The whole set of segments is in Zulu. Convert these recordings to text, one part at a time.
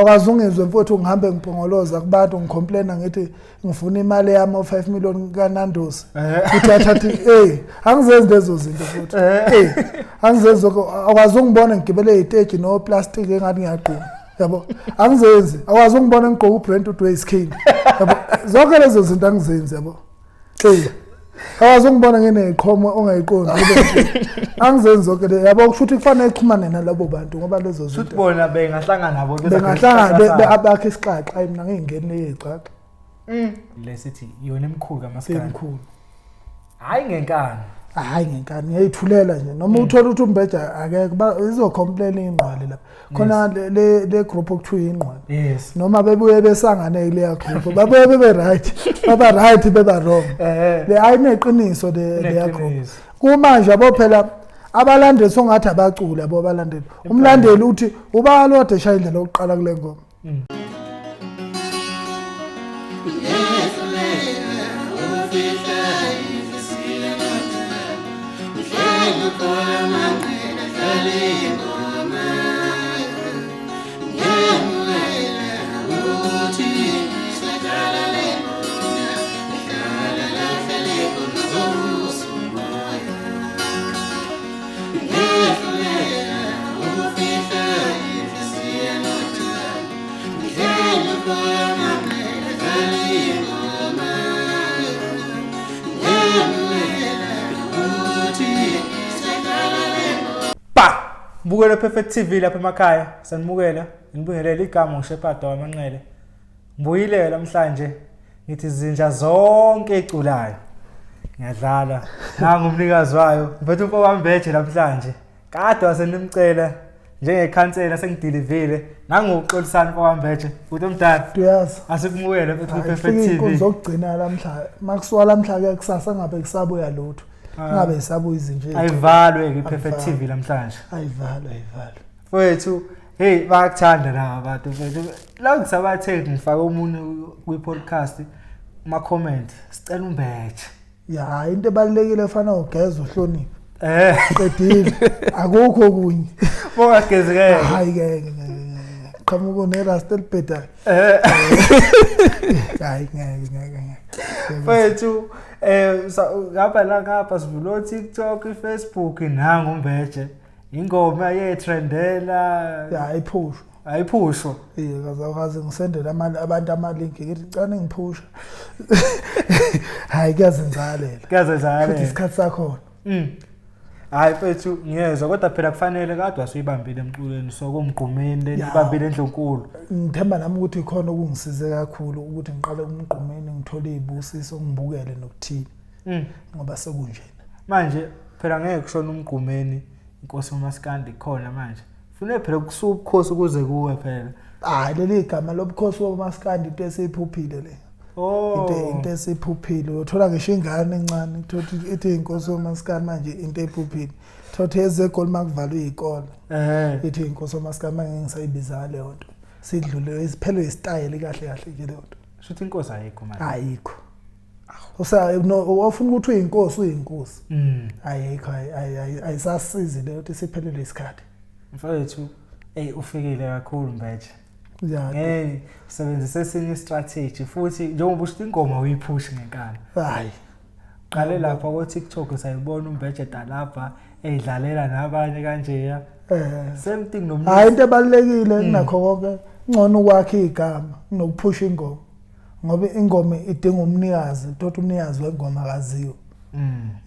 Awukaze ungizwe mfowethu ngihambe ngibhongoloza kubantu ngicomplaina ngithi ngifuna imali yami o-5 million kaNando's. Uthi athathe hey, angizenzi lezo zinto futhi. Hey, angizenzi lokho. Awukaze ungibone ngigibele iteji no plastic engathi ngiyagquma. Yabo, angizenzi. Awukaze ungibone ngigqoka uBrent Udway skin. Yabo, zonke lezo zinto angizenzi yabo. Hey. Awazi ungibona ngineqhomo ongayiqondi. Angizenzi zonke le yabo kusho ukuthi kufanele ixhumane nalabo bantu ngoba lezo zinto. Futhi bona bengahlangana nabo bengahlangana abakhe isiqaqa ayi mina ngingeni leziqaqa. Lesithi yona emkhulu kaMaskandi. Emkhulu. Hayi ngenkani. Hayi ngenkani ngiyayithulela nje noma uthola ukuthi umbeja akekho izocomplain ingqwele lapha. Khona le group okuthiwa ingqwele. Yes. Noma bebuye besangane kuleya group babuye bebe right baba right beba wrong. Le ayineqiniso le leya group. Kumanje yabo phela abalandeli songathi abaculi yabo abalandeli. Umlandeli uthi ubani ode eshaya indlela yokuqala kule ngoma. Ba! Mbukelo Perfect TV lapha emakhaya. Sanimukela, ngibingelele igama uShepherd wamanqele. Ngibuyile namhlanje ngithi zinja zonke eculayo. Ngiyadlala. Nangu umnikazi wayo. Ngiphethe umfo wambeje namhlanje. Kade wasenimcela njengekhansela sengidilivile. Nangu uxolisani mfo wambeje. Futhi omdala. Uyazi. Asikumukele mfethu ku Perfect Fika TV. inkonzo yokugcina lamhla makusuka lamhla ke kusasa ngabe kusabuya lutho. Ngabe isabuya izinja. Ayivalwe ke Perfect TV namhlanje. Ayivalwe ayivalwe. Mfowethu, hey bayakuthanda la abantu mfethu. La ngisabathe ngifake omunye kwi-podcast kuma comment sicela umbethe. Ya into ebalekile efana ugeza uhloniphe. Eh, Qedile. Akukho okunye. bongagezi ke. Hayi ke ngeke. Qhamuka nerust elibhedayo. Eh, Hayi ngeke ngeke ngeke. mfethu eh ngapha la ngapha sivula TikTok, Facebook nangu umbeje. Ingoma yetrendela Ya ayiphusho. ayiphushwa. Eh kaze ngisendele abantu ama-link ngithi cela ningiphusha. Hayi kuyazenzalela. Futhi Kuyazenzakalela. isikhathi sakhona. Hayi mfethu ngiyezwa kodwa phela kufanele kade wasuyibambile emculweni so komgqumeni le Ya. ibambile endlunkulu. Ngithemba nami ukuthi ikhona okungisize kakhulu ukuthi ngiqale kumgqumeni ngithole izibusiso ngibukele nokuthini ngoba sekunjena. Manje phela ngeke kushona umgqumeni inkosi uMaskandi khona manje. Fune phela kusuka ubukhosi kuze kuwe phela. Hayi leli gama lobukhosi bomaskandi into esiyiphuphile le. Oh. Into esiphuphile uthola ngisho ingane encane ithothi ithi inkosi yomaskandi manje into ephuphile. Thothi ezegoli makuvalwe izikole. Ithi inkosi yomaskandi manje ngisayibiza leyo nto. Sidlule isiphelwe isitayela kahle kahle nje leyo nto. Shuthi inkosi ayikho manje. Ayikho. Usa no ofuna ukuthi uyinkosi uyinkosi. Ayikho ayisasizi leyo nto isiphelele isikhathi. Mfowethu, hey ufikile kakhulu Mbeje. Ya. Hey, usebenzise esinye strategy futhi njengoba usho ingoma uyiphusha ngenkani. Hayi. Qale lapha ko TikTok sayibona uMbeje dalapha eyidlalela nabanye kanjeya. Same thing nomuntu. Hayi into ebalekile kunakho konke ngcono ukwakha igama kunokuphusha ingoma. Ngoba ingoma idinga umnikazi, tot umnikazi wengoma akaziwe.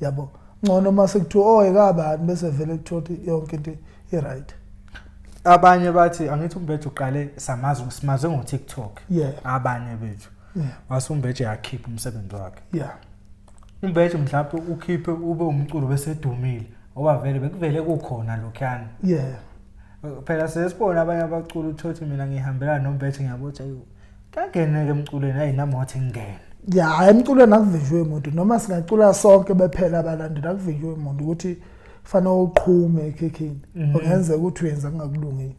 Yabo. Ngcono mase kuthiwa oh ekabani bese vele kuthiwa yonke into i right. Abanye bathi angithi uMbeje uqale samazi simaze ngo TikTok. Yeah. Abanye bethu. Yeah. Wase uMbeje yakhipha umsebenzi wakhe. Yeah. Umbeje mhlawumbe ukhiphe ube umculo bese edumile ngoba vele bekuvele kukhona lokhuyana. Yeah. Phela sesibona abanye abaculi uthothi mina ngihambelana noMbeje ngiyabotha ayo. Kangeneke emculweni hayi nami wathi ngingene. Ya emculweni akuvinjwe umuntu noma singacula sonke bephela abalandeli akuvinjwe umuntu ukuthi fanele uqhume ekhekheni. Ungenzeka ukuthi uyenza kungakulungile.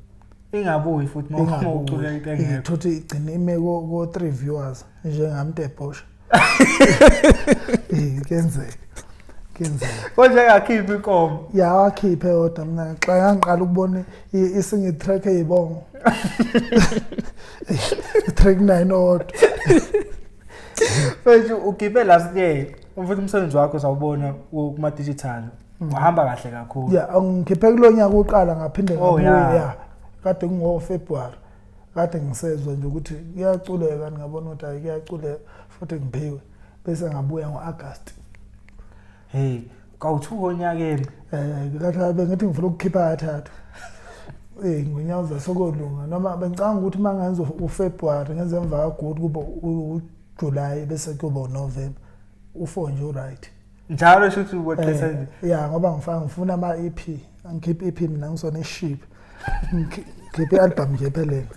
Ingabuyi futhi uma ucula into engekho. Ithothi igcine ime ko 3 viewers njengamntu ebhosha. Eh kuyenzeka. Kuyenzeka. Konje engakhiphi inkomo. Ya, wakhiphe yodwa. Mina xa ngangiqala ukubona isingle track eyibongo, i-track 9 odwa. Mfethu, ukhiphe last year mfethu, umsebenzi wakho sawubona kuma digital, wahamba kahle kakhulu. Ya, ngikhiphe kulo nyaka uqala, ngaphinde Oh, ngabuya. Ya, kade kungo February, kade ngisezwa nje ukuthi kuyaculeka, ngabona ukuthi hayi, kuyaculeka futhi ngiphiwe, bese ngabuya ngo-August. Hey, kawu-2 onyakeni. Kahle, bengithi ngifuna ukukhipha kathathu ngonyaka sokolunga, noma bengicabanga ukuthi uma ngenza uFebruary, ngenze emva kaGood, kube uJuly, bese kuba uNovember, u4 nje uright. Njalo shuthi weqisa nje. Ya, ngoba ngifaka, ngifuna ama-EP, angikhiphe EP mina, ngisona iship, ngikhiphe i-album nje ephelele,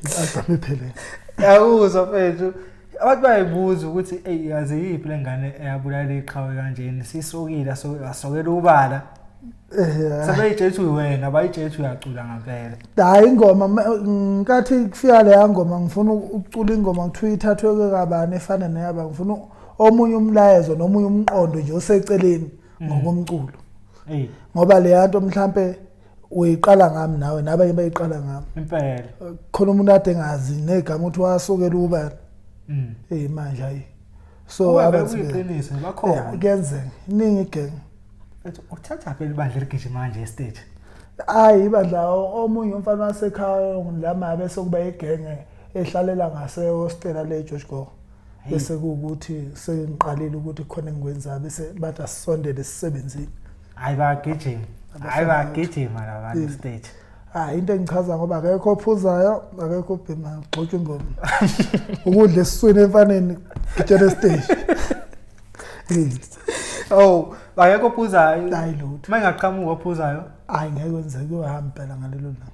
ngikhiphe i-album ephelele. Yawuzwa mfethu, abantu bayibuza ukuthi eyi, yazi yiphi le ngane eyabulala iqhawe kanjeni, sisokile, asokela ubala. Sebeyitshela ukuthi wena, bayitshela ukuthi uyacula ngampela. Hayi, ingoma nkathi kufika leya ngoma, ngifuna ukucula ingoma, kuthiwa ithathwe kabani efana neyaba, ngifuna omunye umlayezo nomunye umqondo nje oseceleni ngokomculo. Ngoba leya nto mhlambe uyiqala ngami nawe, nabanye bayiqala ngami. Khona umuntu ade engazi negama ukuthi wasukela ubani. Manje hayi, so Kube abantu kuyiqiniso bakhona. Kuyenzeka, iningi igenge. Ethi uthatha phela ibandla eligijima manje estage. Hayi, ibandla omunye umfana wasekhaya lama, bese kuba igenge ehlalela ngase-hostela le George Goch. Bese kuwukuthi sengiqalile ukuthi khona engikwenzayo, bese bathi asisondele sisebenzini. Hayi, bayagijima, hayi, bayagijima labantu stage. Hayi, into engichaza ngoba akekho ophuzayo, akekho obhemayo, kugxotshwa ingoma, ukudla esiswini emfaneni, gijela estage. Oh, akekho ophuzayo? Hayi, lutho. Uma ingaqhamuka ophuzayo? Hayi, ngeke kwenzeke, kuyohamba phela ngalelo langa,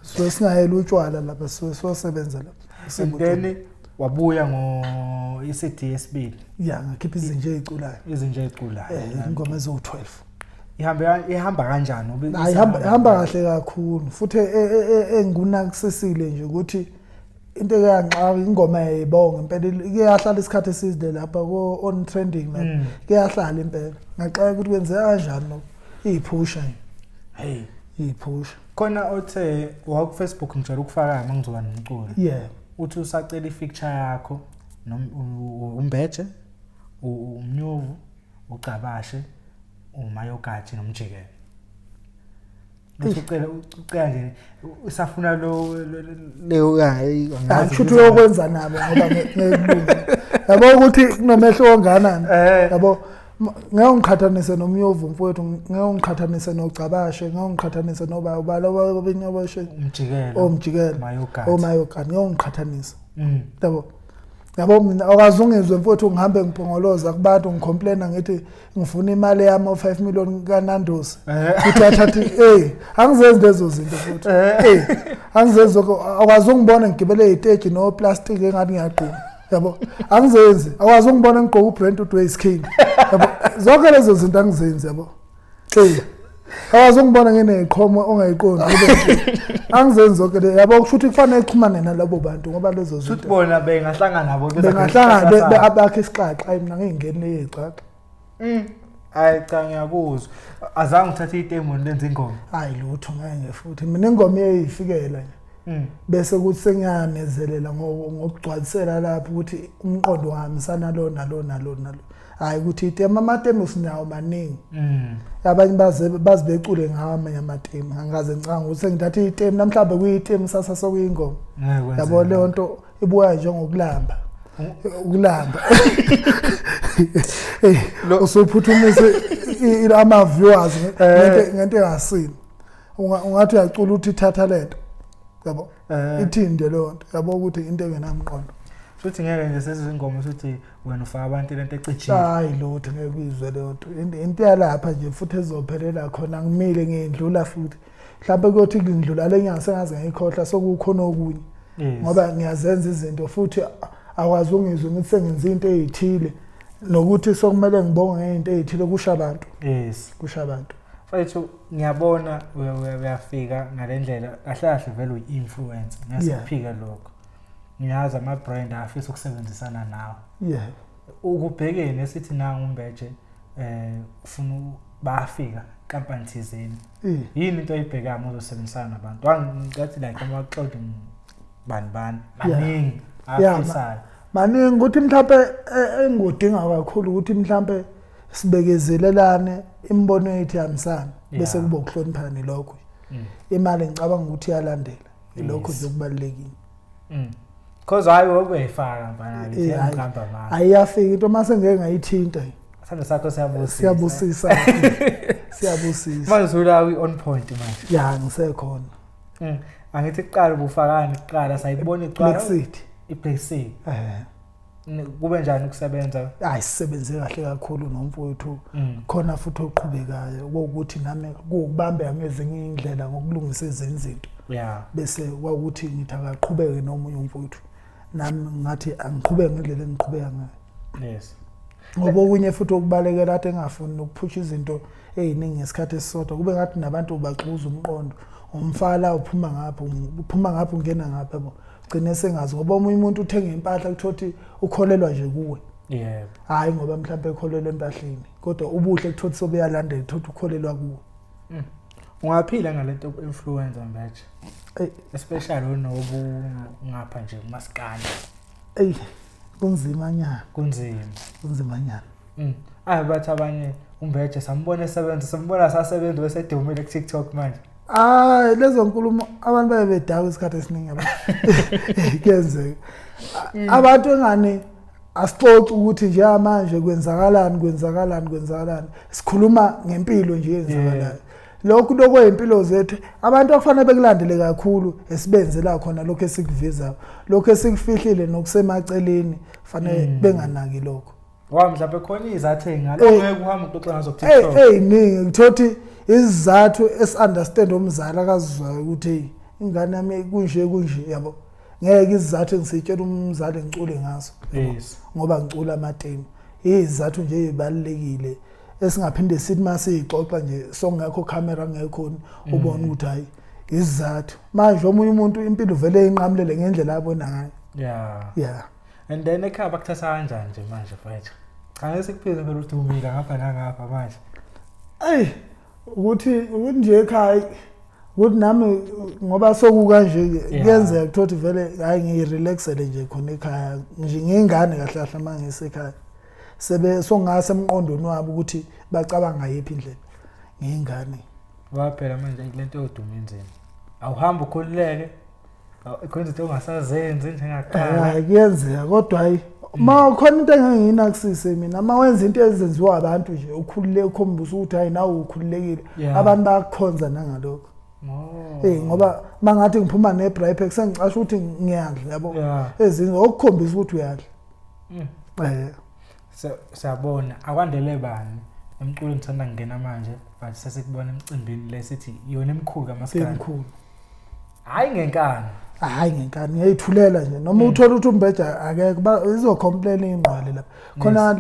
suke singayela utshwala lapha, suke siyosebenza lapha. And then wabuya ngo i-CD yesibili. Ya, ngakhipha izinja ey'culayo. Izinja ey'culayo. Ingoma eziwu-12. Ihambe, ihamba kanjani? Hayi, ihamba kahle kakhulu futhi engikunakisisile nje ukuthi into ekuyangixaka, ingoma yayibonga impela, ike yahlala isikhathi eside lapha ko-on trending lapha. Kuyahlala impela, ngaxaka ukuthi kwenzeka kanjani lokho, iyiphusha nje. Hey. Iyiphusha. Khona othe waku Facebook, ngijwayele ukufaka uma ngizoba nomculo. Uthi usacela i-feature yakho umbeje, umnyovu, ucabashe, umayogathi nomjikelo. Uthi ucela nje, usafuna lo leyo, hayi. Hayi, kusho ukuthi uyokwenza nabo, ngoba ngeke kulunge, yabo, ukuthi kunomehluko onganani. Yabo, ngeke ungiqhathanise nomnyovu mfowethu, ngeke ungiqhathanise nogcabashe, ngeke ungiqhathanise noba ubala obashe. Umjikelo. Omjikelo. Mayogathi. Omayogathi, ngeke ungiqhathanise. Yabo, mina awukaze ungizwe mfowethu ngihambe ngibhongoloza kubantu, ngicomplaina, ngithi ngifuna imali yami o-5 million kaNando's, ukuthi athathe. Angizenzi lezo zinto futhi. Angizenzi lokho, awukaze ungibone ngigibele iy'teji no-plastic engathi ngiyagquma, yabo, angizenzi. Awukaze ungibone ngigqoke uBrentwood Ways King, yabo, zonke lezo zinto angizenzi, yabo. Awukaze ungibone nginey'qhomo ongayiqondi kube, angizenzi zonke le, yabo. Kusho ukuthi kufanele xhumane nalabo bantu ngoba lezo Futhi zinto bona bengahlangana nabo bengahlangana abakhe isiqaqa. Ayi, mina ngiyingeni ley'caca. Hayi cha, ngiyakuzwa, azange uthathe itemu lenze ingoma. Hayi, lutho, ngeke futhi. Mina ingoma iyayifikela nje, bese kuthi sengiyanezelela ngokugcwalisela lapho ukuthi umqondo uhambisana lo nalo nalo nalo, hayi ukuthi itemu. Amatemu sinawo maningi. Abanye baze bazibecule ngawo amanye amatemu, angikaze ngicanga ukuthi sengithatha itemu namhlawumbe kuyitemu, sasa sokuyingoma. Ngeke kwenzeke. Yabo, leyo nto ibuya njengokulamba, ukulamba. Usuphuthumise ama-viewers ngento engasini. Ungathi uyacula uthi thatha lento, yabo. Ithini nje leyo nto, yabo, ukuthi into engenamqondo. Futhi ngeke nje sezizwe ingoma ukuthi wena ufaka abantu lento ecijile. Hayi, lutho, ngeke kuyizwe leyo nto. Into yalapha nje futhi ezophelela khona, ngimile ngiyindlula futhi, mhlawumbe kuyothi ngindlula le nyanga sengaze ngiyikhohlwa, sokukhona okunye. Ngoba ngiyazenza izinto futhi, akwazi ungizwe ngithi sengenza into ey'thile nokuthi sokumele ngibonge ngey'nto ey'thile, kusho abantu. Kusho abantu. Mfethu, ngiyabona uyafika ngale ndlela, kahle kahle vele uyi-influencer. Ngiyasiphika lokho. Ngiyazi ama-brand afisa ukusebenzisana nawe. Ukubhekeni esithi nangu umbeje. Ufuna bayafika company thizeni. Yini into oyibhekayo uma uzosebenzisana nabantu? Wangathi like ama-clothing bani bani maningi afisayo. Maningi ukuthi mhlawumbe engikudinga kakhulu ukuthi mhlawumbe sibekezelelane, imibono yethu ihambisane, bese kuba ukuhloniphana lokho. Imali ngicabanga ukuthi iyalandela. Ilokho nje okubalulekile. Cause hayi wokuyifaka mfana ngithi ngiqamba manje. Ayiyafika into mase ngeke ngayithinta. Isandla sakho siyabusisa. Siyabusisa. Siyabusisa. Manje usula on point manje. Ya ngisekhona. Angithi kuqala ubufakani kuqala sayibona iqala. Black City. I-Black City. Kube njani ukusebenza? Hayi sisebenze kahle kakhulu nomfowethu. Khona futhi oqhubekayo ukuthi nami kukubambeka ngezinye indlela ngokulungisa ezinye izinto. Bese kwakuthi ngithi akaqhubeke nomunye umfowethu. Nami ngathi angiqhubeke ngendlela engiqhubeka ngayo. Yes. Ngoba okunye futhi okubalekela athi engafuni nokuphusha izinto eziningi ngesikhathi esisodwa, kube ngathi nabantu baxuza umqondo. Umfala uphuma ngapha, uphuma ngapha ungena ngapha yabo. Gcine sengazi ngoba omunye umuntu uthenga impahla kuthothi ukholelwa nje kuwe. Yebo. Hayi ngoba mhlawumbe ekholelwa empahleni, kodwa ubuhle kuthothi sobuyalandela kuthothi ukholelwa kuwe. Ungaphila ngalento influencer mbaje. Especially unobu ngapha nje kumaskandi. Ey, kunzima nyana. Kunzima. Kunzima nyana. Ayi bathi abanye uMbeje sambona esebenza, sambona sasebenza bese edumile ku TikTok manje. Ah, lezo nkulumo abantu baye bedakwa isikhathi esiningi abantu. Kuyenzeka. Abantu engane asixoxe ukuthi nje manje kwenzakalani kwenzakalani kwenzakalani. Sikhuluma ngempilo nje yenzakalayo. Lokhu lokwempilo zethu abantu akufanele bekulandele kakhulu esibenzela khona lokho esikuvezayo. Lokho esikufihlile nokusemaceleni fanele benganaki lokho. Wa mhlawumbe khona izathu engalo ngeke uhambe uxoxe ngazo ku TikTok. Eyiningi ngithothi izathu esi-understand umzali akazizwayo ukuthi ingane yami kunje kunje yabo. Ngeke izathu engisitshela umzali ngicule ngazo. Yes. Ngoba ngicula amatemu. Izathu nje ezibalekile esingaphinde sithi masixoxa nje songekho camera ngekho ubona ukuthi hayi izathu. Manje omunye umuntu impilo vele inqamulele ngendlela abona ngayo. Yeah. Yeah. And then ekhaya bakuthatha kanjani nje manje mfethu? Cha ngeke sikuphile phela ukuthi umile ngapha nangapha manje. Ey, ukuthi nje ekhaya ukuthi nami ngoba sokuka nje kuyenzeka kuthothi vele hayi ngirelaxele nje khona ekhaya nje ngingane kahle kahle mangisekhaya. Sebe songase emqondweni wabo ukuthi bacabanga yiphi indlela ngingane. Waphela manje lento yoduma inzima. Awuhamba ukhululeke. Khona izinto ongasazenzi njengaqala. Hayi kuyenzeka kodwa hayi ma khona into enginginakusise mina ma wenza into ezenziwa abantu nje ukhululeke ukhombisa ukuthi hayi nawe ukhululekile abantu bayakukhonza nangalokho. Ngoba mangathi ngiphuma nebraai sengicasha ukuthi ngiyadla yabo. Ezinye okukhombisa ukuthi uyadla. Siyabona akwandele bani emculweni ngithanda ngena manje but sesikubona emcimbini lesithi yona emkhulu kaMaskandi. Emkhulu. Hayi ngenkani. Hayi ngenkani ngiyayithulela nje noma uthola ukuthi uMbeje akekho izocomplain ingqwele lapha. Khona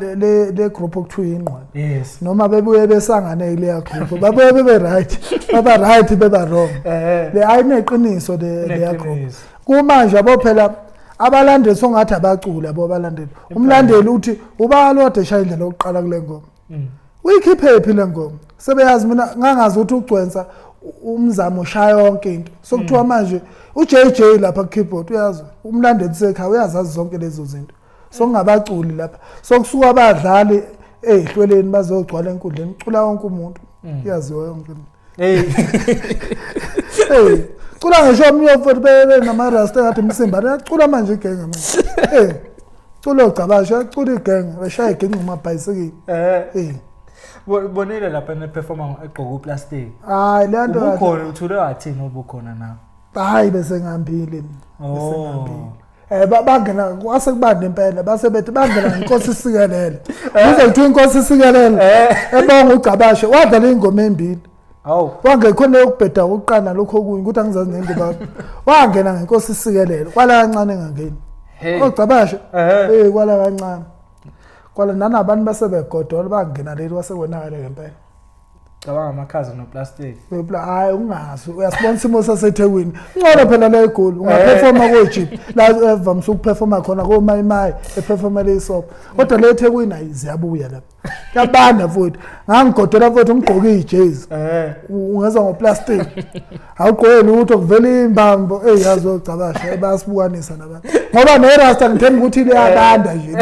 le group okuthiwa ingqwele. Yes. Noma bebuye besangane kuleya group babuye bebe right baba right beba wrong. Le ayineqiniso le leya group. Kumanje yabo phela abalandeli songathi abaculi abo abalandeli. Umlandeli uthi ubalo ade shaya indlela yokuqala kule ngoma. Uyikhiphe phi le ngoma? Sebeyazi mina ngangazi ukuthi ugcwensa umzamo ushaya yonke into. Sokuthiwa manje uJJ lapha ku keyboard uyazi umlandeli sekhaya uyazazi zonke lezo zinto. Sokungabaculi lapha. Sokusuka abadlali ezihlweleni bazogcwala enkundleni cula wonke umuntu. Uyaziwa yonke into. Hey. Hey. Cula ngisho omnye mfowethu bebe namarasta ngathi imsimba liyacula manje igenge manje. Hey. Cula ogcabasha cula igenge beshaya igenge ngamabhayisikili. Hey. Bonile lapha ne performer egqoka uplastic. Hayi le nto ubukhona uthule wathini obukhona na? Hayi bese ngihambile mina. Bese ngihambile. Bangena kwase kubanda impela base bethi bangena ngenkosi isikelele. Kuze kuthiwa inkosi isikelele. Ebonga uGcabashe wadlala ingoma embili. Awu. Wangekhona yokubheda ukuqala lokho okunye ukuthi angizazi nengoma. Wangena ngenkosi isikelele kwala kancane engangeni. OGcabashe. Kwala kancane. Kwala nanabantu base begodola bangena leli kwase konakala ngempela. Cabanga amakhaza noplastic. Hayi ungazi uyasibona isimo saseThekwini. Ngcono phela le egoli ungaperforma koJip la evamise ukuperforma khona koMayimayi eperforma le isopho. Kodwa le eThekwini ayi ziyabuya lapha. Kuyabanda futhi. Ngangigodola futhi ngigqoke ijezi. Ungeza ngoplastic. Awugqoke lutho kuvela imbambo eyazi ogcabasha bayasibukanisa nabantu. Ngoba nerasta ngithemba ukuthi liyabanda nje.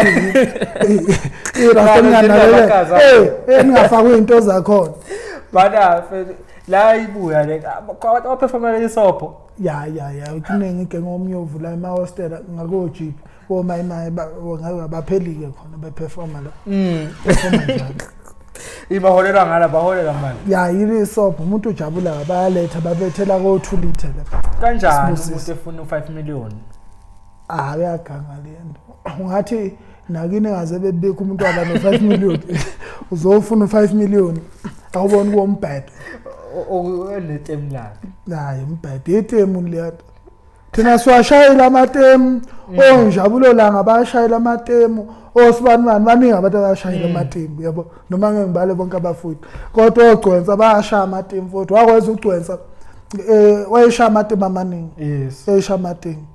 Irasta ninganalele. Eh ningafakwa izinto zakhona. Bana la ibuya le abantu abaphefumela isobho. Ya ya ya kuningi igenge omunye ovula emahostela ngakojeep omayimayi ngabe baphelike khona beperforma la. Performa njalo. Ibaholela ngala baholela manje. Ya yini isobho umuntu ujabula bayaletha babethela ko 2 liter lapha. Kanjani umuntu efuna u5 million? Ah uyaganga le nto. Ungathi nakini ngaze bebikho umuntu waba no 5 million. Uzofuna u5 million. Awuboni kuwombhedo. Onetemu lakhe. Hayi umbhedo itemu leya nto. Thina siwashayela amatemu, onjabulo langa bayashayela amatemu, osibani bani baningi abantu abashayela amatemu yabo. Noma ngeke ngibale bonke abafundi. Kodwa ogcwensa bayashaya amatemu futhi. Wakwenza ugcwensa wayeshaya amatemu amaningi. Yes. Eshaya amatemu.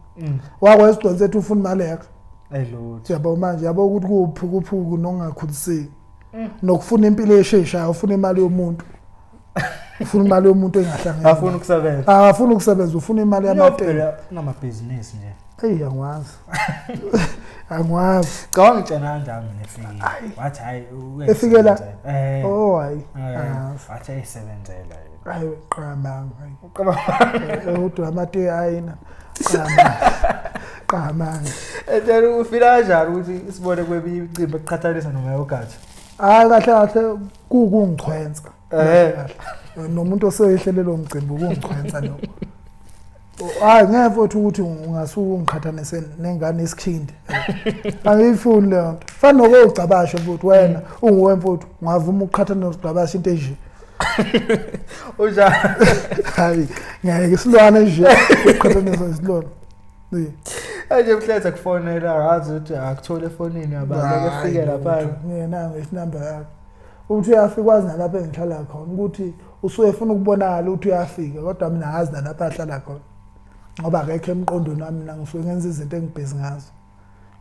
Wakwenza ugcwensa ethi ufuna imali yakhe. Ayilutho. Yabo manje yabo ukuthi kuwuphukuphuku nokungakhuliseki. Nokufuna impilo esheshayo, ufuna imali yomuntu. Ufuna imali yomuntu engahlangene. Afuna ukusebenza. Akafuni ukusebenza, ufuna imali yamatemu. Unamabhizinisi nje. Eyi angwazi. Angwazi. Cha wangitshela kanjani mina efikile. Wathi hayi Efike la? Oh hayi. Wathi ayisebenzela yena. Hayi qamanga. Hayi. Uqabanga. Udwa amate ayina. Qamanga. Qamanga. Ethe ufila kanjani ukuthi sibone kweminye imicimbi eqhathanisa noma yogathi? Hayi kahle kahle kukungichwensa. Nomuntu oseyehlele lo mcimbi ukungichwensa lokho. Hayi ngeke futhi ukuthi ungasuke ungiqhathanise nengane esikhindi. Angiyifuni leyo nto. Fana nokugcabasha futhi wena unguwe mfuthu ungavuma ukuqhathanisa nokugcabasha into enje. Unjani? Hayi ngeke isilwane nje ukuqhathanisa isilwane. Nje mhletha kufonela ngazi ukuthi akuthole efonini yabaleke efike lapha. Ngiyena ngesinamba yakhe. Uthi uyafika kwazi nalapha engihlala khona ukuthi usuke efuna ukubonakala ukuthi uyafika kodwa mina ngazi nalapha ahlala khona. Ngoba akekho emqondweni wami mina ngisuke ngenza izinto engibhizi ngazo.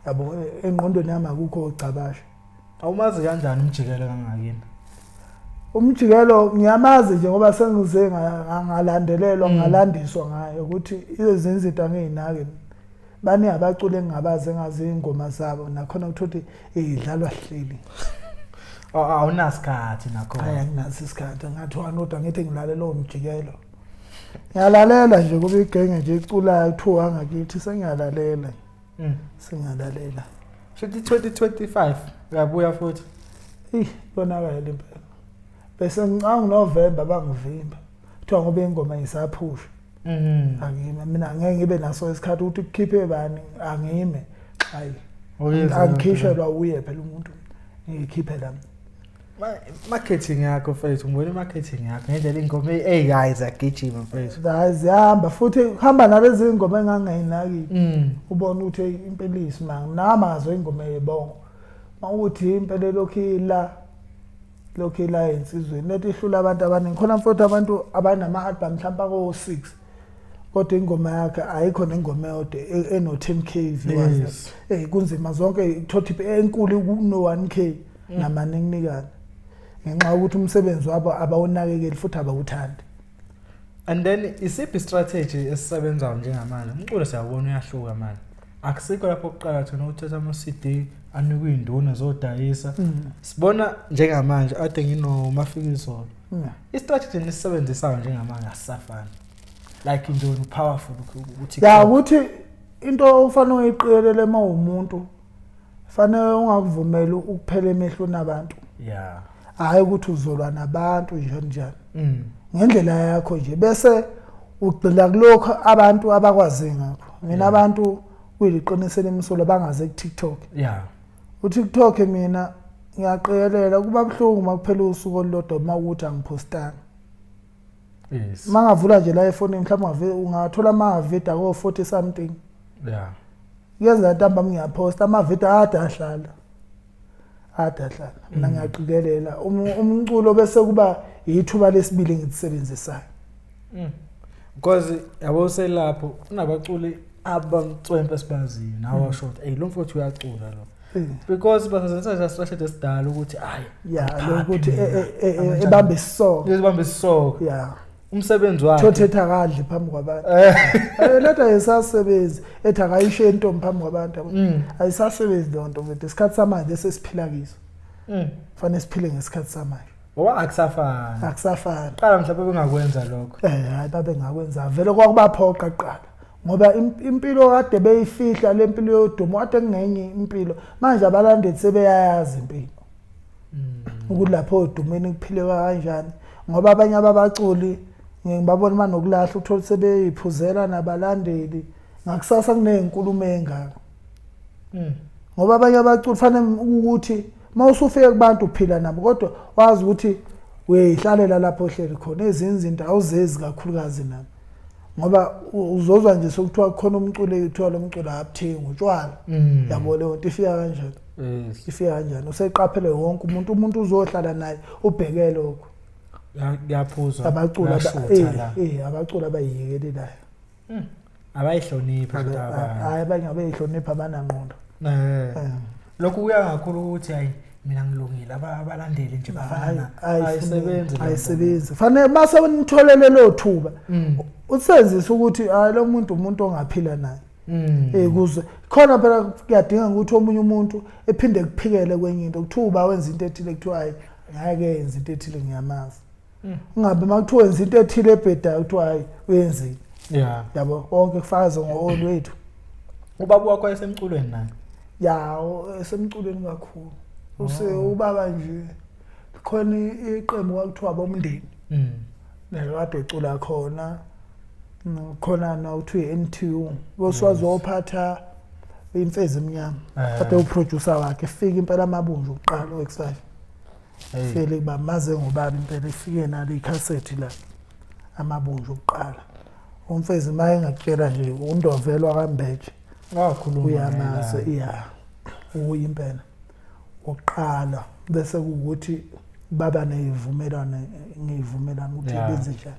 Yabo engqondweni yami akukho ogcabasha. Awumazi kanjani umjikelo kangakini? Umjikelo ngiyamazi nje ngoba sengize ngalandelelwa ngalandiswa ngayo ukuthi ezinye izinto angiyinaki. Bani abaculi engingabazi engazi ingoma zabo nakhona ukuthi idlalwa hleli. Awunasikhathi nakhona. Hayi anginaso isikhathi ngathi wani kodwa ngithi ngilalela umjikelo. Ngiyalalela nje kuba igenge nje iculayo kuthiwa ngakithi sengiyalalela. Sengiyalalela. Shuthi 2025 uyabuya futhi. Ih konakala impela. Bese ngicanga November bangivimba. Kuthiwa ngoba ingoma isaphusha. Angime mina ngeke ngibe naso isikhathi ukuthi kukhiphe bani angime. Hayi. Angikhishelwa uye phela umuntu. Ngikhiphe la. Marketing yakho mfethu, ngibona marketing yakho ngendlela ingoma ey'kayi ziyagijima mfethu. Hayi ziyahamba futhi kuhamba nalezi ingoma engangayinaki. Ubona ukuthi impela iyisimanga. Nami ngazo ingoma eyibongo. Mawuthi impela lokhu ila lokhu ila ensizweni lethi ihlula abantu abaningi. Khona mfowethu abantu abanama album mhlawumbe ako 6. Kodwa ingoma yakhe ayikho nengoma eyodwa eno 10k viewers. Kunzima zonke thothi enkulu kuno 1k namaninginikana. Ngenxa yokuthi umsebenzi wabo abawunakekeli futhi abawuthandi. And then isiphi strategy esisebenzayo njengamanje? Umculo siyawubona uyahluka manje. Akusikho lapho kuqala thina ukuthatha ama CD anikwe induna zodayisa. Sibona njengamanje ade nginoMafikizolo. Istrategy nisisebenzisayo njengamanje asisafani. Like nje wena powerful ukuthi Ya ukuthi into ofanele uyiqikelele uma umuntu fanele ungakuvumeli ukuphela emehlweni abantu. Yeah. Hayi ukuthi uzolwa nabantu njani njani. Ngendlela yakho nje bese ugxila kulokho abantu abakwazi ngakho. Mina abantu kuyiqiniso lemsolo bangaze ku TikTok. Yeah. U TikTok mina ngiyaqikelela kuba buhlungu makuphela usuku olulodwa uma ukuthi angipostanga. Yes. Mangavula nje la efonini mhlawumbe ungathola ama video ako 40 something. Yeah. Kuyenza ntambama ngiyaposta ama video ade ahlala. Ade ahlala. Mina ngiyaqikelela umculo bese kuba ithuba lesibili engilisebenzisayo. Because yabo selapho kunabaculi abamcwempe esibaziyo nawe washo ukuthi ey lo mfowethu uyacula lo. Because basebenzisa nje strategy esidala ukuthi hayi ya lokuthi ebambe isisoko. Ebambe isisoko. Yeah. Umsebenzi wakhe. Thothe ethi akadli phambi kwabantu. Lento ayisasebenzi ethi akayisho intombi phambi kwabantu. Ayisasebenzi leyo nto mfethu. Isikhathi samanje sesiphila kiso. Fanele siphile ngesikhathi samanje. Ngoba akusafani. Akusafani. Qala mhlawumbe bengakwenza lokho. Hayi babengakwenza vele kwakubaphoqa kuqala. Ngoba impilo kade beyifihla lempilo yodumo kade kungenye impilo. Manje abalandeli sebeyayazi impilo. Ukuthi lapho odumeni kuphileka kanjani. Ngoba abanye ababaculi ngibabona banokulahla uthola sebeyiphuzela nabalandeli. Ngakusasa kunezinkulumo engaka. Ngoba abanye abaculi fanele ukuthi mawusufika kubantu uphila nabo kodwa wazi ukuthi uyayihlalela lapho ohleli khona ezinye izinto awuzezi kakhulukazi nabo. Ngoba uzozwa nje sokuthiwa khona umculo ekuthiwa lo mculo akuthengi utshwala. Yabo leyo nto ifika kanjani? Ifika kanjani? Useqaphele wonke umuntu, umuntu uzohlala naye ubheke lokho. Kuyaphuzwa. Abaculi abaculi abayiyekelelayo. Abayihloniphi futhi abantu. Hayi abanye abayihloniphi abanangqondo. Lokhu kuya kakhulu ukuthi hayi mina ngilungile abalandeli nje bafana ayisebenzi ayisebenzi. Fanele mase unitholele lo thuba. Usenzisa ukuthi hayi lo muntu umuntu ongaphila naye. Kuze khona phela kuyadinga ukuthi omunye umuntu ephinde kuphikele kwenye into kuthiwa uba wenza into ethile kuthiwa hayi ngeke yenze into ethile ngiyamazi. Ungabe makuthiwa wenza into ethile ebhedayo kuthiwa hayi uyenzile. Yeah. Yabo konke kufakaza ngo-oli wethu. Ubaba wakho esemculweni naye? Ya, esemculweni kakhulu. Use ubaba nje khona iqembu kwakuthiwa bomndeni. Nalo kade ecula khona. Khona na uthiwa i-NTU. Boswazi ophatha imfezi emnyama. Kade uproducer wakhe efika impela amabunju uqala o-X5. Fele bamaze ngobaba impela ifike nalo ikhasethi la amabunju uqala. Umfezi maye engakutshela nje undovelwa kaMbeje. Wakhuluma uyamazi ya uyimpela uqala bese kuukuthi baba nezivumelwano ngezivumelwano ukuthi benze njani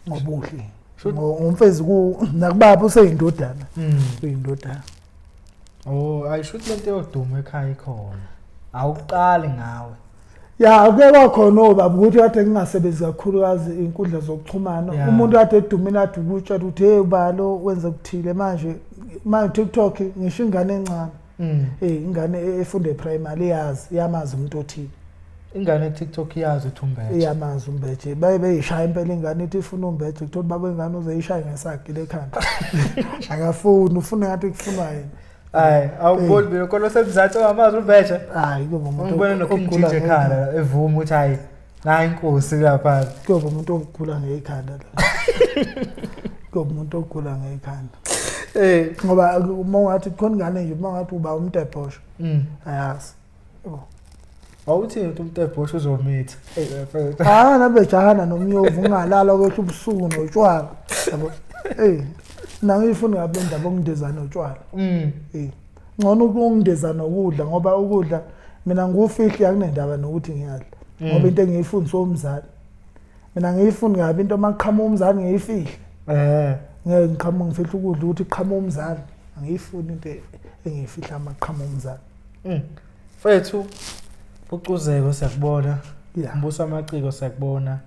ngobuhle ngomfezi ku nakubaba useyindodana uyindodana. Oh ayishuthi lento yodumo ekhaya ikhona awuqali ngawe. Ya kuke kwakhona obaba ukuthi kade ngingasebenzi kakhulukazi inkundla zokuxhumana. Umuntu kade edumile ade ukutshela ukuthi hey ubalo wenze kuthile manje manje TikTok ngisho ingane encane. Ingane efunda eprimary iyazi iyamazi umuntu othile. Ingane TikTok iyazi ukuthi uMbeje. Iyamazi uMbeje. Baye beyishaya impela ingane ithi ifuna uMbeje kuthiwa baba ingane uzoyishaya ngesakhe lekhanda. Akafuni ufuna ngathi kufunwa yena. Hayi awuboni mina khona osemzansi ongamazi uMbeje. Hayi kuba umuntu ngibona noKing Gigi ekhala evuma ukuthi hayi nayi inkosi lapha. Kuba umuntu ogula ngekhanda la. Kuba umuntu ogula ngekhanda. Ngoba uma ungathi khona ingane nje uma ungathi uba umtebhosho. Ayazi. Awuthi umuntu umtebhosho uzomitha. Ah nabejahana nomnyovu ungalala kwethu ubusuku notshwala. Yabo. Mina ngiyifuna ngabe le ndaba okungideza notshwala. Ngcono ukungideza nokudla ngoba ukudla mina ngufihli akunendaba nokuthi ngiyadla. Ngoba into engiyifundiswa umzali. Mina ngiyifuni ngabe into maqhamuka umzali ngiyifihle. Ngeke ngiqhamuke ngifihla ukudla ukuthi qhamuka umzali. Angiyifuni into engiyifihla amaqhamuka umzali. Mfethu ucuzeko siyakubona. Mbuso amaciko siyakubona.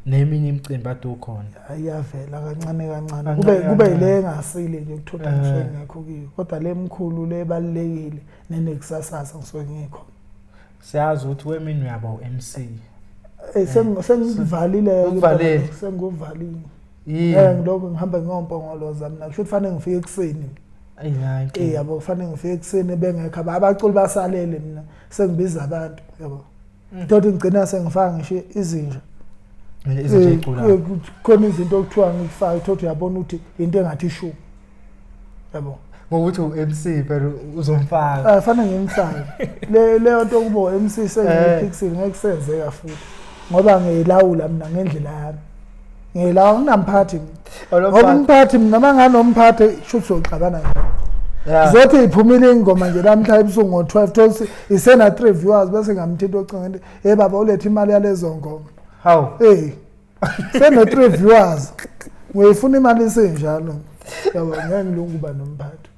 Neminye imicimbi ade ukhona. Iyavela kancane kancane. Kube ile engasile nje ukuthola ngisuke ngekho kiyo. Kodwa le mkhulu le balekile nenekusasasa ngisuke ngikho. Siyazi ukuthi wemini uyaba uMC. Sengivalile Uvalile. Senguvalile. Ngilokho ngihamba ngompongoloza mina kusho ukuthi fanele ngifike ekuseni. Yabo kufanele ngifike ekuseni bengekho abaculi basalele mina sengibiza abantu yabo. Thothi ngigcina sengifaka ngisho izinja. Izinja eculayo. Khona izinto okuthiwa ngikufaka thothi uyabona ukuthi into engathi ishu. Yabo. Ngokuthi uMC phela uzomfaka. Fanele ngimfake. Le leyo nto kubo MC sengiyiphikisile ngeke kusenzeka futhi. Ngoba ngiyilawula mina ngendlela yami. Ngiyilawula nginamphathi mina. Ngoba umphathi mina manganomphathi shuthi uzoxabana naye. Zothi iphumile ingoma nje lamhla ebusuku ngo-12 thosi isena 3 viewers bese ngamthinta ocingo ngithi hey baba ulethe imali yalezo ngoma. Hawu. Sena 3 viewers. Ngiyifuna imali isenjalo. Yabo ngeke ngilunge uba nomphathi.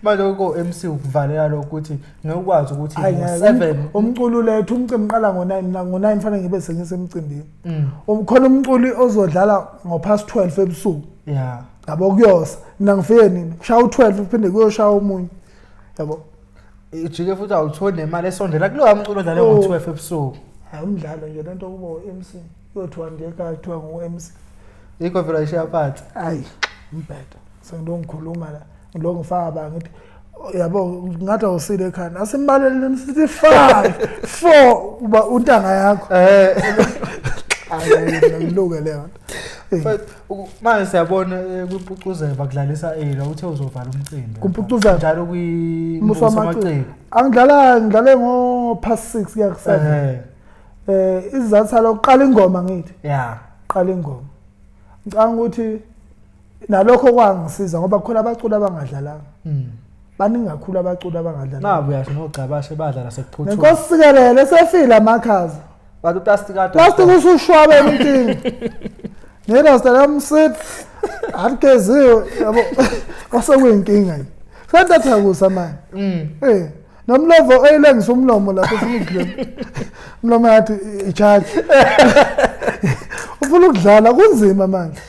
Manje ko MC ukuvalela lokho ukuthi ngeke ukwazi ukuthi Hayi, ngeke. ngo-7. Umculo uletha umcimbi uqala ngo-9, mina ngo-9 fanele ngibe sengisemcimbini. Mm. Khona umculi ozodlala ngo-past 12 ebusuku. Yeah. Yabo, kuyosa mina ngifike nini, kushaya u-12, kuphinde kuyoshaya omunye, yabo. Ijike futhi awutholi nemali esondela kulowa mculo odlale Oh. ngo-12 ebusuku. Hayi, umdlalo nje lento kuba u-MC, kuyothiwa nje ekhaya kuthiwa ngu-MC. Yikho vele ayishiya phansi. Hayi, umbhedo, sengilo ngikhuluma la, ngilo ngifaka ba ngithi yabo ngathi awusile ekhanda, asimbaleleni sithi 5 4 uba untanga yakho. Hayi, ngiluke leyo nto. But manje siyabona kwimpucuzeko bakudlalisa ela uthe uzovala umcimbi. Kumpucuzeko? Njalo Umbuso kwi Wamaciko. Angidlala, ngidlale ngo past 6 kuya ku 7. Isizathu salokuqala ingoma ngithi qala ingoma, ngicabanga ukuthi nalokho kwangisiza ngoba khona abaculi abangadlalanga. Baningi kakhulu abaculi abangadlalanga. Nabu yasho nogcabashe badlala sekuphuthuma. Nenkosi sikelele sefile amakhaza. Bathi uplastic kade. Plastic usushwabe emntini, nerasta lamsithi aligeziwe, yabo, kwase kuyinkinga nje sentatha kusa manje. Nomlovo oyilengisa umlomo lapho ufuna ukudlula umlomo, yathi i-charge ufuna ukudlala, kunzima manje.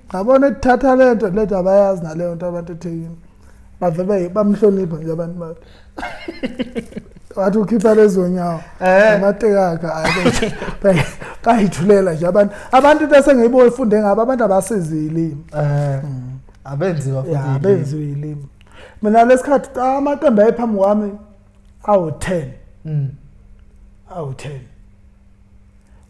Ngabona ethatha lento lethu, abayazi naleyo nto abantu eThekwini, bave bamhlonipha nje abantu, bathi wathi ukhipha lezo nyawo amateki akhe bayithulela nje abantu. Into esengiyibona ifunde ngabo abantu, abasizi ilimi. Abenziwa futhi. Ya. Yilimi. Abenziwe ilimi. Mina lesikhathi amaqembu ayephambi kwami awu-10. Awu-10,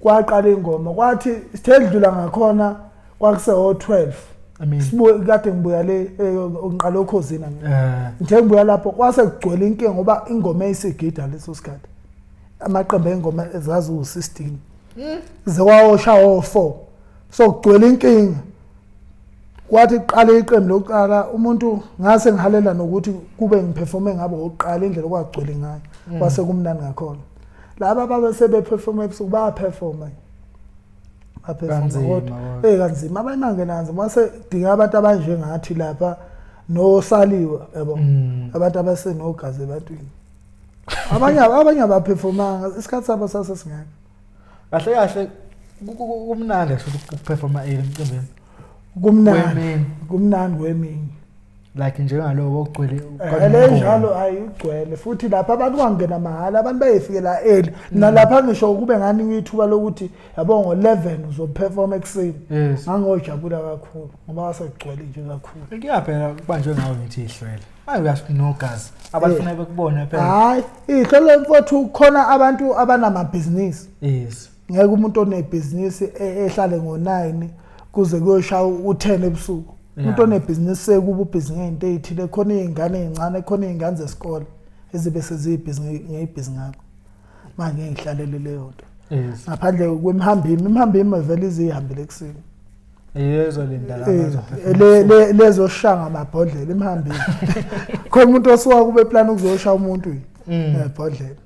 kwaqala ingoma, kwathi sithe dlula ngakhona kwakuse-o-12. I mean Sibuye kade ngibuya le ngiqala okhozini mina. Ngithe ngibuya lapho kwase kugcwele inkinga ngoba ingoma eyisigida leso sikhathi, amaqembu engoma ezaziwu-16 zekwawosha o-4, so kugcwele inkinga. Kwathi kuqala iqembu lokuqala, umuntu ngase ngihalela nokuthi kube ngiperforme ngabo okokuqala, indlela okwagcwele ngayo kwase kumnandi ngakhona. Laba babe sebeperforma ebusuku, bayaperforma, baperforma. Kanzima, kodwa kodwa. Kanzima, abanye bangena kanzima, mase dinga abantu abanjengathi lapha nosaliwe, yabo. Abantu abasenogazi ebantwini, abanye abaperformanga, isikhathi sabo sase singekho. Kahle kahle kumnandi kusho ukuperforma early emcimbini. Kumnandi. Kwemini. Kumnandi kwemini. Like njengalowo okugcwele. Le njalo ayigcwele futhi lapha abantu bangena mahhala, abantu bayifikela early nalapha, ngisho kube ngani ithuba lokuthi yabo ngo-11 uzoperform ekuseni. Ngangojabula kakhulu ngoba wasekugcwele nje kakhulu. Kuyaphela kubanjwe ngawe ngithi ihlwele. Hayi, uyasho nogazi. Abantu funa bekubone phela. Hayi, ihlelo mfowethu, khona abantu abanamabhizinisi. Ngeke umuntu onebhizinisi ehlale ngo-9 kuze kuyoshaya u-10 ebusuku. Umuntu onebhizinisi sekuba ubhizi ngey'nto ey'thile, khona iy'ngane ey'ncane, khona iy'ngane zesikole ezibe seziyibhizi ngey'bhizi ngakho. Manje ngeke ngihlalele leyo nto. Ngaphandle kwemihambimi, imihambimi vele izihambele ekuseni. Yezolinda la bazoperforma. Le lezoshanga amabhodlela imihambimi. Khona umuntu osuka kube plan ukuzoshaya umuntu ngebhodlela.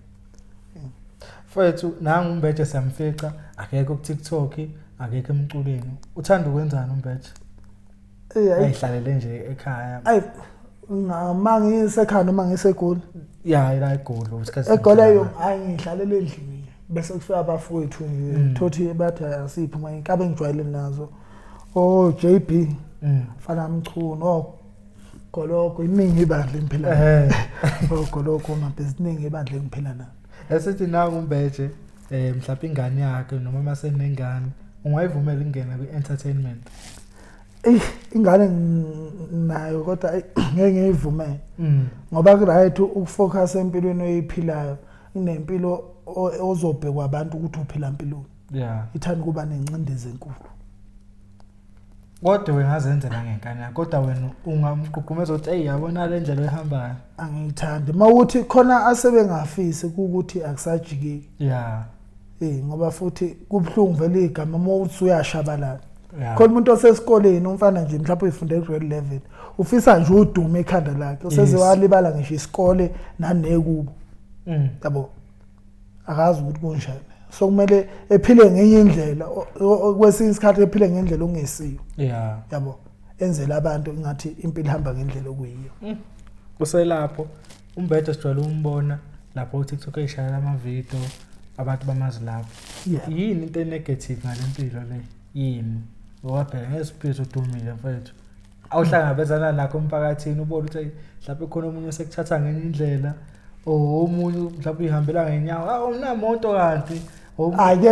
Mfethu, nangu uMbeje siyamfica, akekho ku TikTok, akekho emculweni. Uthanda ukwenzani uMbeje? Hayi. Ayihlalele nje ekhaya. Ayi, ngama ngisekhaya noma ngisegoli? Ya, ila eGoli isikhathi. Egoli ayo, hayi, ngihlalele endlini bese kufika abafowethu nje. Thothi bathi asiphi manje inkabe engijwayele nazo, oh JB, fana Mchunu, oh Gologo, iningi ibandla engiphila nalo. Oh Gologo, mabhiziningi ibandla engiphila nalo. Esithi nangu uMbeje mhlawumbe ingane yakhe noma masenengane ungayivumela ingena kwi-entertainment? Eyi, ingane nginayo kodwa eyi, ngeke ngiyivumele ngoba ku-right ukufocus empilweni oyiphilayo, inempilo ozobhekwa abantu ukuthi uphila mpiloni. Ithanda ukuba nencindezi enkulu. Kodwa wena ungazenzela ngenkani yakho, kodwa wena ungamgqugqumeza ukuthi eyi, yabona le ndlela oyihambayo. Angiyithandi uma ukuthi khona asebengafisi ukuthi akusajikeki. Ngoba futhi kubuhlungu vele igama uma uthi uyashabalala. Khona umuntu osesikoleni, umfana nje mhlawumbe uyifunde grade 11, ufisa nje udume ekhanda lakhe, useze walibala ngisho isikole nanekubo. Yabo, akazi ukuthi kunjani, so kumele ephile ngenye indlela, kwesinye isikhathi ephile ngendlela okungesiyo. Yabo, enzele abantu ingathi impilo ihamba ngendlela okuyiyo. Uselapho uMbeje sijwayele umbona lapho uTikTok eyishayela amavidiyo abantu bamazi lapho. Yini into enegative ngale mpilo le? Yini? Ngoba phela ngesiphithi udumile mfethu. Awuhlangabezana nakho emphakathini ubone ukuthi mhlawumbe khona omunye osekuthatha ngenye indlela or omunye mhlawumbe uyihambela ngenyawo. Ah unamoto kanti.